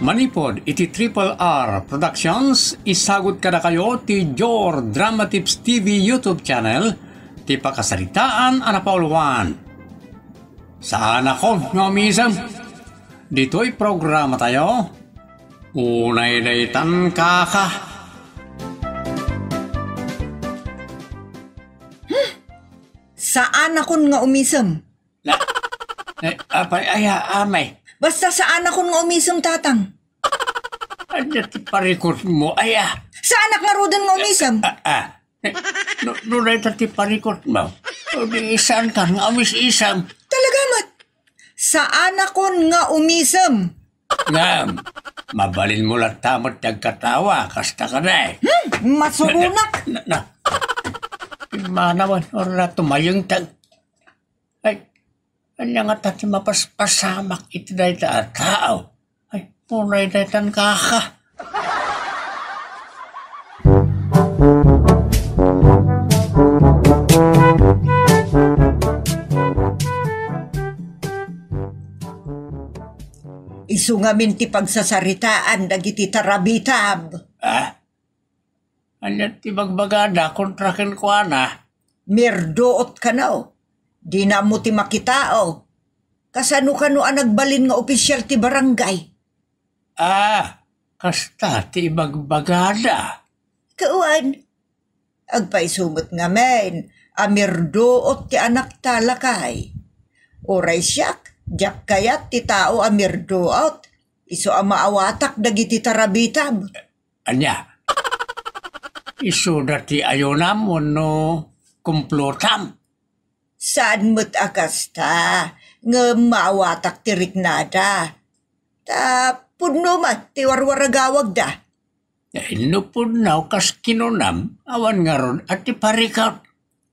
Manipud iti Triple R Productions, isagut kadakayo ti Jor Dramatips T V YouTube channel, ti pakasaritaan a napauluan. Saanakon nga umisem. Ditoy programatayo, Unay Daytan, Kaka. Saanakon nga umisem. Na, eh, apay, aya, amay. Basta saanakon nga umisem, tatang. Ania ti parikutmo, aya? Saanak ngaruden nga umisem. Ah, ah. Eh, no, no, dayta ti parikutmo. O di saankan nga umis-isem. Talaga met. Saanakon nga umisem. Ngem, mabalinmo latta met ti agkatawa, kasta kadi. Hmm, masuronak. Na, na, na. Immanawen, orla tumayengteng. Ay, ania ngata ti mapaspasamak iti dayta a tao? Ay, unay daytan, kaka. Isu ngamin ti pagsasaritaan dagiti tarabitab. Ah? Ania ti bagbagada kontra kenkuana? Mirduot kano. Dina ammo ti makitao. Kasano kano a nagbalin nga opisial ti barangay? Ah, kasta ti ibagbagada. Kawan, agpaiso met ngamin a mirduot ti anakta, lakay. Uray siak, diak kayat ti tao a mirduot. Isu a maawatak dagiti tarabitab. Ania? Isuda ti ayonam wenno kumplotam? Saan met a kasta, ngem maawatak ti riknada. Ta pudno met ti warwaragawagda. Ay, no pudno kas kinunam, awan ngarud a ti parikut.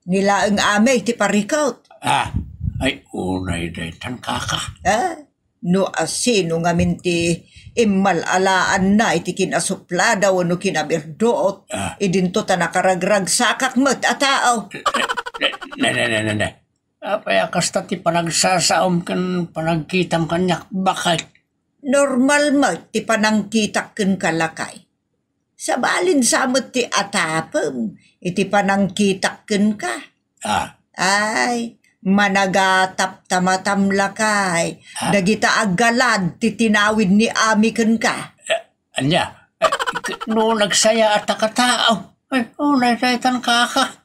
Ni laeng amay ti parikut. Ah, ay, unay daytan, kaka. Ah, no asino ngamin ti immal-alaanna iti kinasuplada wenno kinabirduot, ah, idinto ta nakaragragsakak met a tao. Ne, ne, ne, ne, ne. Apay a kasta ti panagsasaom ken panagkitam kaniak, bakit? Normal met ti panangkitak kenka, lakay. Sabalin sa met ti atapem iti panangkitak kenka. Ah. Ay, managatap ta matam, lakay. Ah? Dagita a galad ti tinawid ni Ami kenka. Eh, ania? Eh, k-, no nagsayaat a katao. Ay, unay daytan, kaka.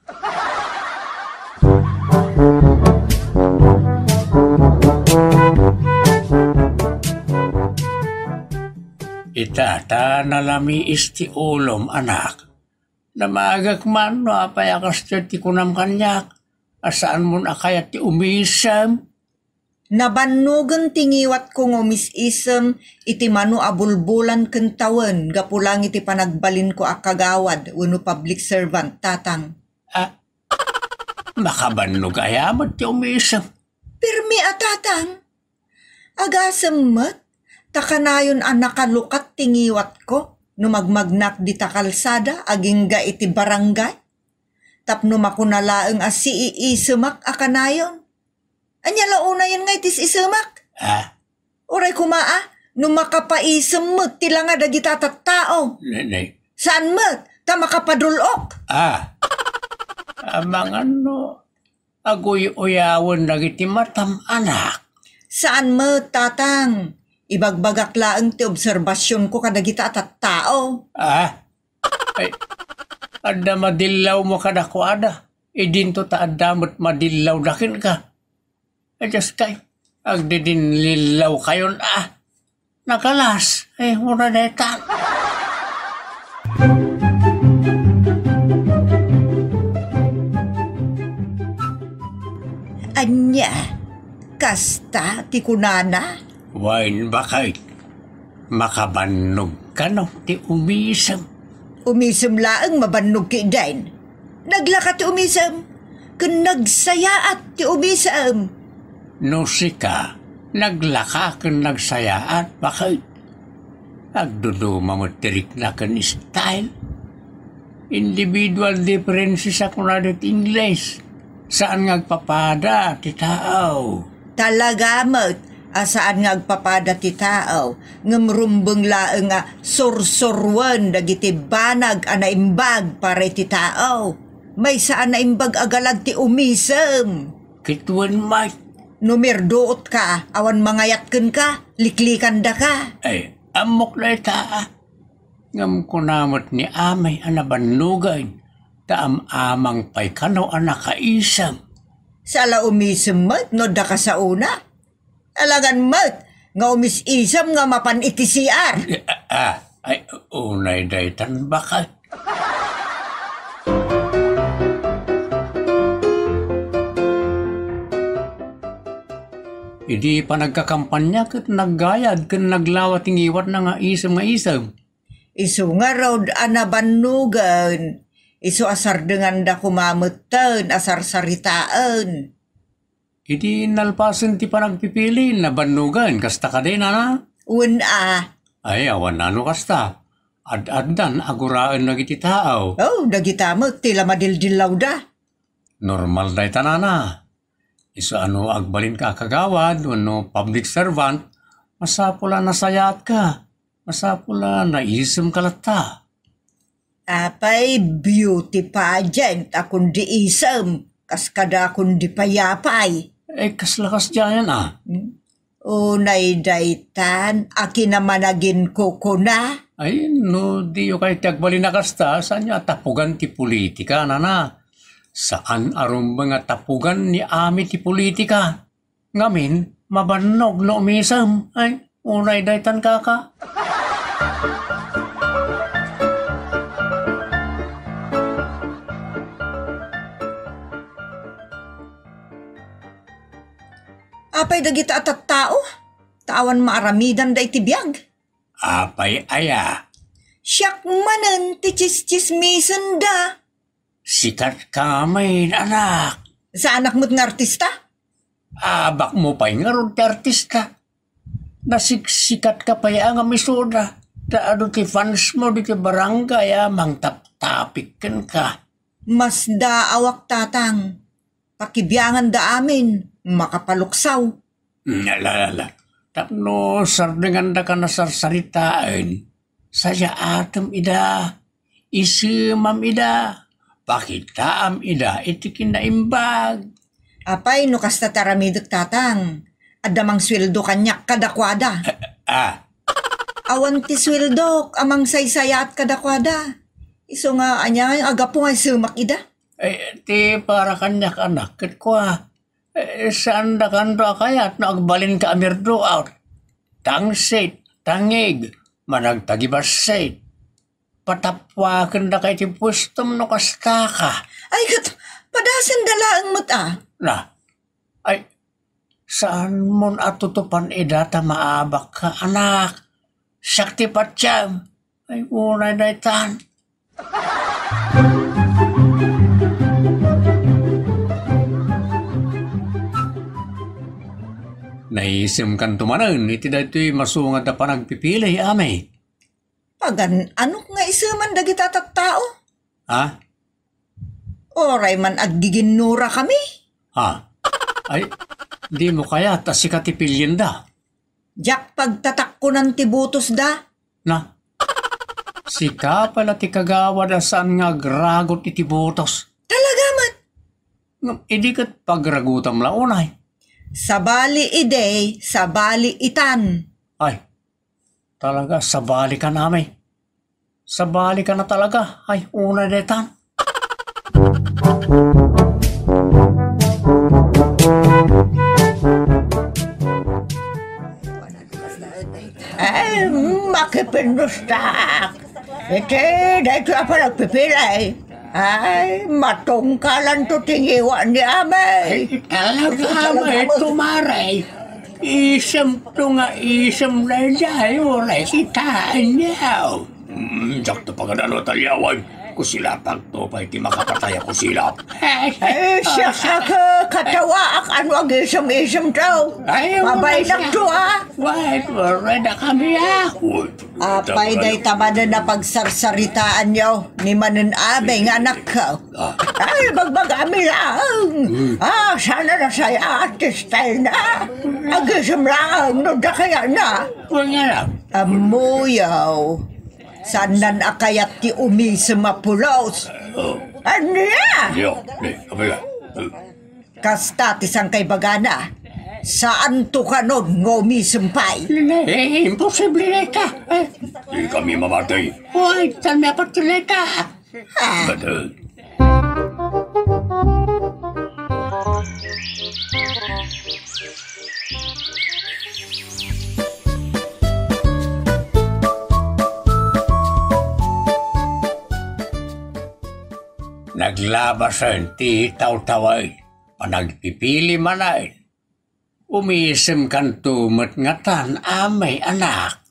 Ita, ta nalamiis ti ulom, anak. Damagek man no apay a kastoy ti kunam kaniak, a saanmon a kayat ti umisem. Nabannogen ti ngiwatko nga umis-isem iti mano a bulbolan ken tawen gapu laeng iti panagbalinko a kagawad wenno public servant, Tatang. Ah, makabannog aya met ti umisem? Permi a, Tatang. Agasem met, ta kanayon a nakalukat ti ngiwatko no magmagnak dita kalsada agingga iti barangay. Tapno makuna laeng a siiisemak a kanayon. Ania la unayen nga iti isemak? Ah? Uray koma a, no makapaisem met ti langa dagita a tattao. Ne, ne. Saan met, ta makapadul-ok. Ah. Amangan no aguy-uyawen dagiti matam, anak. Saan met, Tatang. Ibagbagak laeng ti obserbasionko kadagita a tattao. Ah? Ay, adda madillawmo kadakuada. Idinto ta adda met madillawda kenka. Ay, Diyos kay, agdidinlillawkayon a. Nakalas, ay, mura dayta. Ania, kasta ti kunana? Wen, baket. Makabannog kano ti umisem. Umisem laeng mabannog ketdin. Naglaka ti umisem, ken nagsayaat ti umisem. No sika, naglaka ken nagsayaat, baket. Agduduma met ti rikna ken style. Individual differences a kunada ti Ingles. Saan nga agpapada ti tao. Talaga met a saan nga agpapada ti tao, ngem rumbeng laeng a sursuruen dagiti banag a naimbag para iti tao. Maysa a naimbag a galad ti umisem. Ket wen met. No mirduotka, awan mangayat kenka, liklikandaka. Ay, ammok dayta. Ngem kuna met ni Amay a nabannogen, ta am-amang pay kano a nakaisem. Saan la umisem met no adda kasaona? Alangan met nga umis-isem nga mapan iti C R. Ah, ah, ay, unay daytan baket. Idi panagkakampanya ket naggayad ken naglawa ti ngiwatna nga isem nga isem. Isu ngarud a nabannogen, isu a sardenganda koma metten a sarsaritaen. Idi nalpasen ti panagpipili, nabannogen, kasta kadi, nana? Wen a. Ay, awan nano kasta. Ad-addan a guraen dagiti tao. Oh, dagita met ti la madildillawda. Normal dayta, nana. Isu a no agbalinka a kagawad wenno public servant, masapul a nasayaatka. Masapul a naisemka latta. Apay beauty pageant a kundi isem, kas kada kundi payapay. Eh, kasla kasdiayan a? Hmm? Unay daytan a kinamanaginkukuna? Ay, no diyo kay ti agbalin a kasta, saanyo a tapugan ti politika, nana? Saan a rumbeng a tapugan ni Ami ti politika. Ngamin, mabannog no umisem. Ay, unay daytan, kaka. Apay dagita a tattao? Ta awan maaramidanda iti biag. Apay aya? Siak manen ti tsistsismisenda. Sikat ka ngamin, anak. Saanak met nga artista? Abakmo pay ngarud ti artista. Nasiksikat ka pay a ngem isuda. Ta adu ti fans mo ditoy barangay a mangtaptapik kenka. Masdaawak, Tatang. Pakibianganda amin, makapaluksaw. Mm, ala, ala. Tapno sardengandaka a sarsaritaen, sayaatem ida, isemam ida, pakitaam ida iti kinaimbag. Apay no kasta ti aramidek, Tatang? Adda mangsueldo kaniak kadakuada. Ah, ah. Awan ti sueldok a mangsaysayaat kadakuada. Isu nga ania nga gapu nga isemak ida? Eh, ti para kaniak, anak, ket kua, eh, saandakanto a kayat no agbalinka a mirduaw. Tangsit, tangig, managtagibassit. patappuakendaka iti puestom no kastaka. Ay, ket padasenda laeng met a. Na, ay, saanmon a tutupan ida ta maabakka, anak. Siak ti patiem. Ay, unay daytan. Naisemkanto manen iti daytoy masungat a panagpipili, Amay. Pagan-anok nga iseman dagita tattao? Ha? Uray man aggiginnurakami? Ha? Ay, dimo kayat a sika ti pilienda? Diak pagtatakkonan ti butosda. Na, sika pay la ti kagawad a saan nga agragot iti butos. Talaga met. Ngem idi ket pagragutam la unay. Sabali idi, sabali itan. Ay, talaga, sabali ka, Amay. Sabali ka na talaga. Ay, unay daytan. Ay, makipindustak. Iti, daytoy a panagpipili. Ay, matungkalanto ti ngiwa ni Amay. Ay, talaga, Amay, tumare. Isemto nga isem daydiay, uray kitaenyo. Mm, diakto pagan-ano a talyawan. Kusilapakto pay ti makapatay a kusilap. Ay, siak, siak, katawaak, ano agisem-isemto? Ay, pabaynakto, a. Wait, wait, wait, kami, a. Apay, dayta manen a pagsarsaritaanyo ni manen Amay nga anakko. Ah. Ay, bagbagami laeng. Hmm. Ah, sana nasaya at style na. Agisem laeng, no, da kaya na. Wala. Ammoyo. Saannan a kayat ti umisem a pulos? Oh. Ania? Yo, ni, abay ka. Kasta ti sangkaibagana, saanto kanon nga umisem pay. Eh, imposible dayta. Eh, di kami mamati. Oy, saan mi apatulay ka? Ah. Bada. Naglabasen ti tawtaway. Panagpipili manen. Umisemkanto met ngatan, Amay, anak.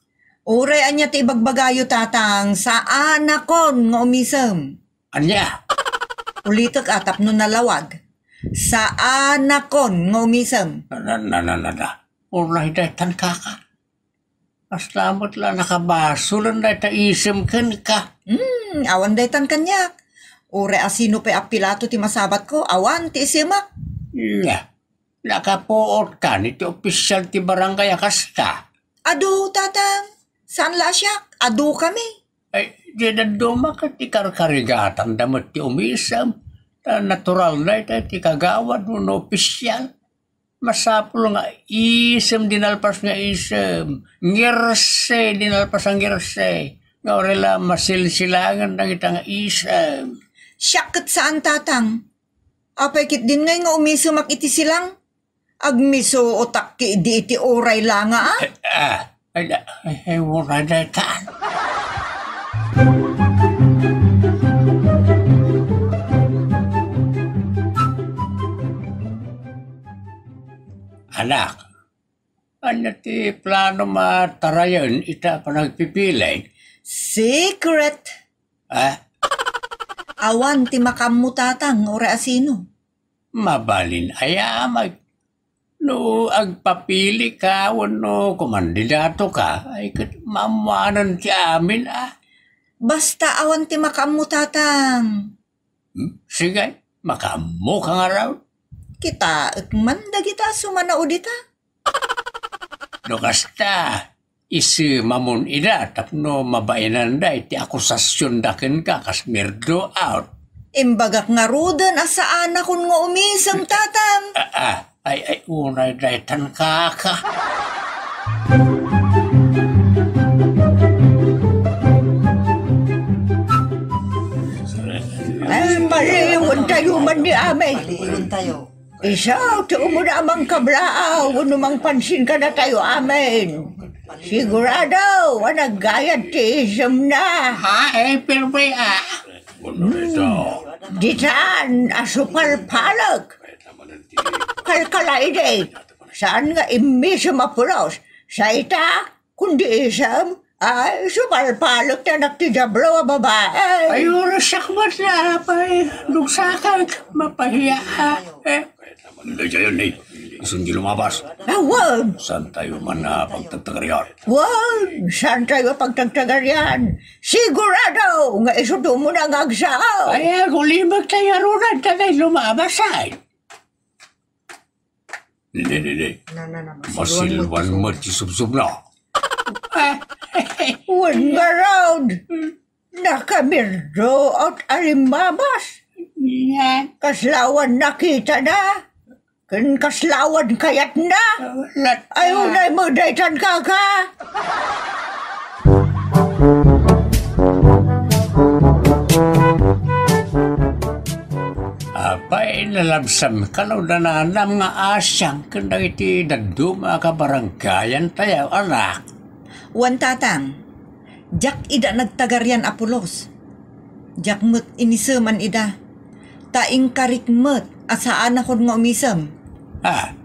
Uray ania ti ibagbagayo, Tatang, saanakon nga umisem. Ania? Ulitek a tapno nalawag. Saanakon nga umisem. Na, na, na, na, na. Uray daytan, kaka. Kasla met la nakabasolen dayta isem kenka. Hmm, awan daytan kaniak. Uray a sino pay a Pilato ti masabatko, awan ti isemak. Nya, nakapuot kan iti opisial ti barangay a kasta? Adu, Tatang. Saan la a siak? Adu kami. Ay, di dadduma ket ikarkarigatanda met ti umisem. Ta natural dayta ti kagawad wenno opisial. Masapul nga isem di nalpas nga isem, ngirse di nalpas a ngirse, nga uray la masilsilangen dagita nga isem. Siak ket saan, Tatang. Apay ketdin ngay nga umisemak iti silang? Agmisuotak ketdi iti uray la nga, a? Eh, ah. Ay, ay, ay, wala daytan. Anak, ania ti plano a tarayen ita panagpipili? Secret. Ah? Awan ti makaammo, Tatang, uray a sino. Mabalin aya, Amay? No agpapilika wenno kumandidatoka, ay ket maammoanan ti amin, a. Basta awan ti makaammo, Tatang. Hmm? Sige, makaammoka ngarud. Kitaek man dagita a sumanaw dita. No kasta, isemamon ida tapno mabainanda iti akusasionda kenka kas mirdo out. Imbagak ngaruden a saanakon nga umisem, Tatang. Ah, ah, ay, ay, unay daytan, kaka. Ay, paliiwentayo man ni Amay. Paliiwentayo. Isu ti umuna a mangkablaaw wenno mangpansin kadatayo, amen. Sigurado a naggayad ti isemna. Ha? Eh, pero bay, ah. Ditan a supalpalek. Kalkala idi. Saan nga immisem a pulos? Sa ita, kundi isem? Ay, supalpalek ti anak ti Diablo a babae. Ay, oras sakmat na, apay. Nagsakan, mapahiya, ah. Eh. Daydiay, ni. Isun di lumabas. Awan. Saan tayo man, ah, pagtagtagarian? Wan, saan tayo pagtagtagarian? Sigurado nga isu dumo na nga agsao. Ay, agulimag tayo arunan, tagay lumabas, ay. Ni, ni, ni, ni. Na, na, na, masilwan. Masilwan mo ti subsub na. Wan ngarud. Nakamirdo at alimamas. Yan. Kaslawan nakita na. Ken kaslawan kayat na. Lat-, ay, unay mo daytan, kaka. Apay, nalabsam kano dananam nga asiang ken dagiti dadduma a kabaranggayan tayo, anak. Wan, tatang, diak ida nagtagarian a pulos. Diak met iniseman ida. Ta inkarik met a saanakon nga umisem. Ah,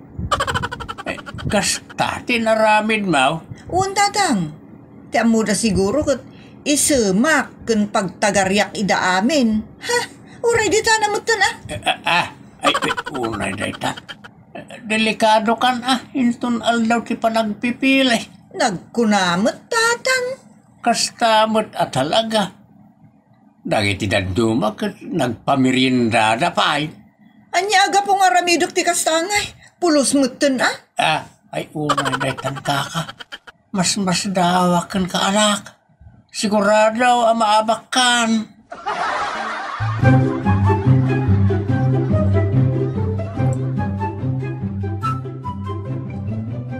eh, kasta ti inaramidmo? Wan, tatang. Ti ammoda siguro ket isemak ken pagtagariak ida amin. Ha? Uray ditana metten, ah. Eh, ah, ah. Ay, ay, unay dayta. Delikado kan, ah, inton aldaw ti panagpipili. Nagkuna met, tatang. Kasta met a talaga. Dagiti dadduma ket nagpameriendada pay. Ania a gapu nga aramidek ti kasta ngay? Pulos metten, ah? Ah, ay, unay daytan, kaka. Masmasdawak kenka, anak. Sigurado a maabakkan.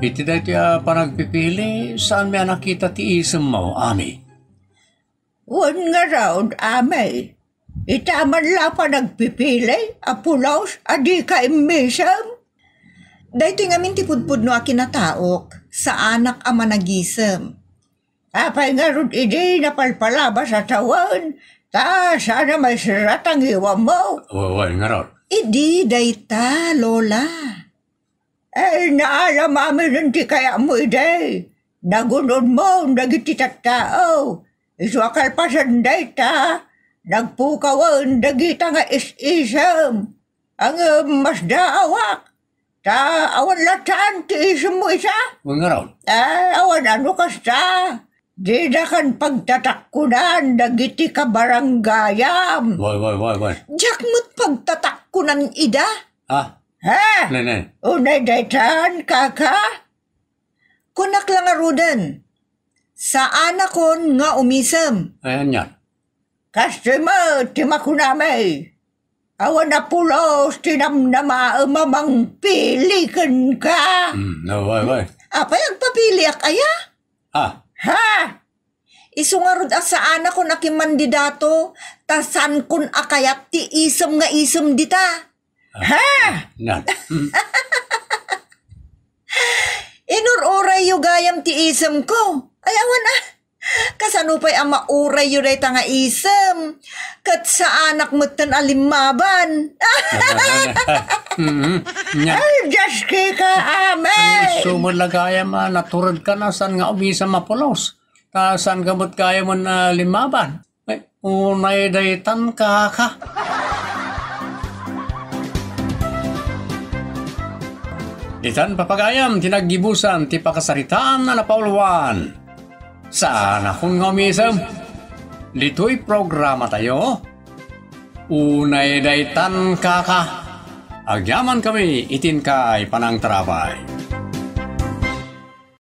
Iti daytoy a panagpipili, saanmi a nakita ti isemmo, Ami? Wen ngarud, Ami, ita man la panagpipili a pulos a dika immisem? Daytoy ngamin ti pudpudno a kinataok, saanak a managisem. Apay ngarud idi napalpalabas a tawen, ta saan a maisrat a ngiwammo? Wen, wen ngarud. Idi dayta, Lola. Eh, naalam amin ti kayatmo idi. Nagun-odmo dagiti tattao. Isu a kalpasan dayta, nagpukawen dagita nga is-isem. Ngem masdaawak, ta awan latta ti isemmo ita. Wen ngarud. Eh, awan a no kasta. Didakan pagtatakkunan dagiti kabaranggayam. Wen, wen, wen, wen. Diak met pagtatakkunan ida. Ah. Ha? Ne, ne. Unay daytan, kaka? Kunak la ngaruden, saanakon nga umisem. Ay, ania? Kastoy met ti makunami. Awan a pulos ti namnamaem a mangpili kenka. Hmm, no, way, way. Apay agpapiliak aya? Ah. Ha? Isu ngarud a saanakon a kimandidato, ta saankon a kayat ti isem nga isem dita. Ah, ha? Nan. Mm. Inur-urayyo gayam ti isemko. Ay, awan, ah. Kasano pay a maurayyo dayta nga isem? Ket saanak metten a limmaban. Mm, nya. Ay, Dios, kika, amen. Isu met la gayam a naturedkan a saan nga umisem a pulos. Ta saan ka met gayam a limmaban? Ay, unay daytan, kaka. Ditan, papagayam, ti naggibusan ti pakasaritaan a napauluan. Saanakon nga umisem. Ditoy programatayo, Unay daytan, kaka. Agyamankami iti inkay panangtarabay.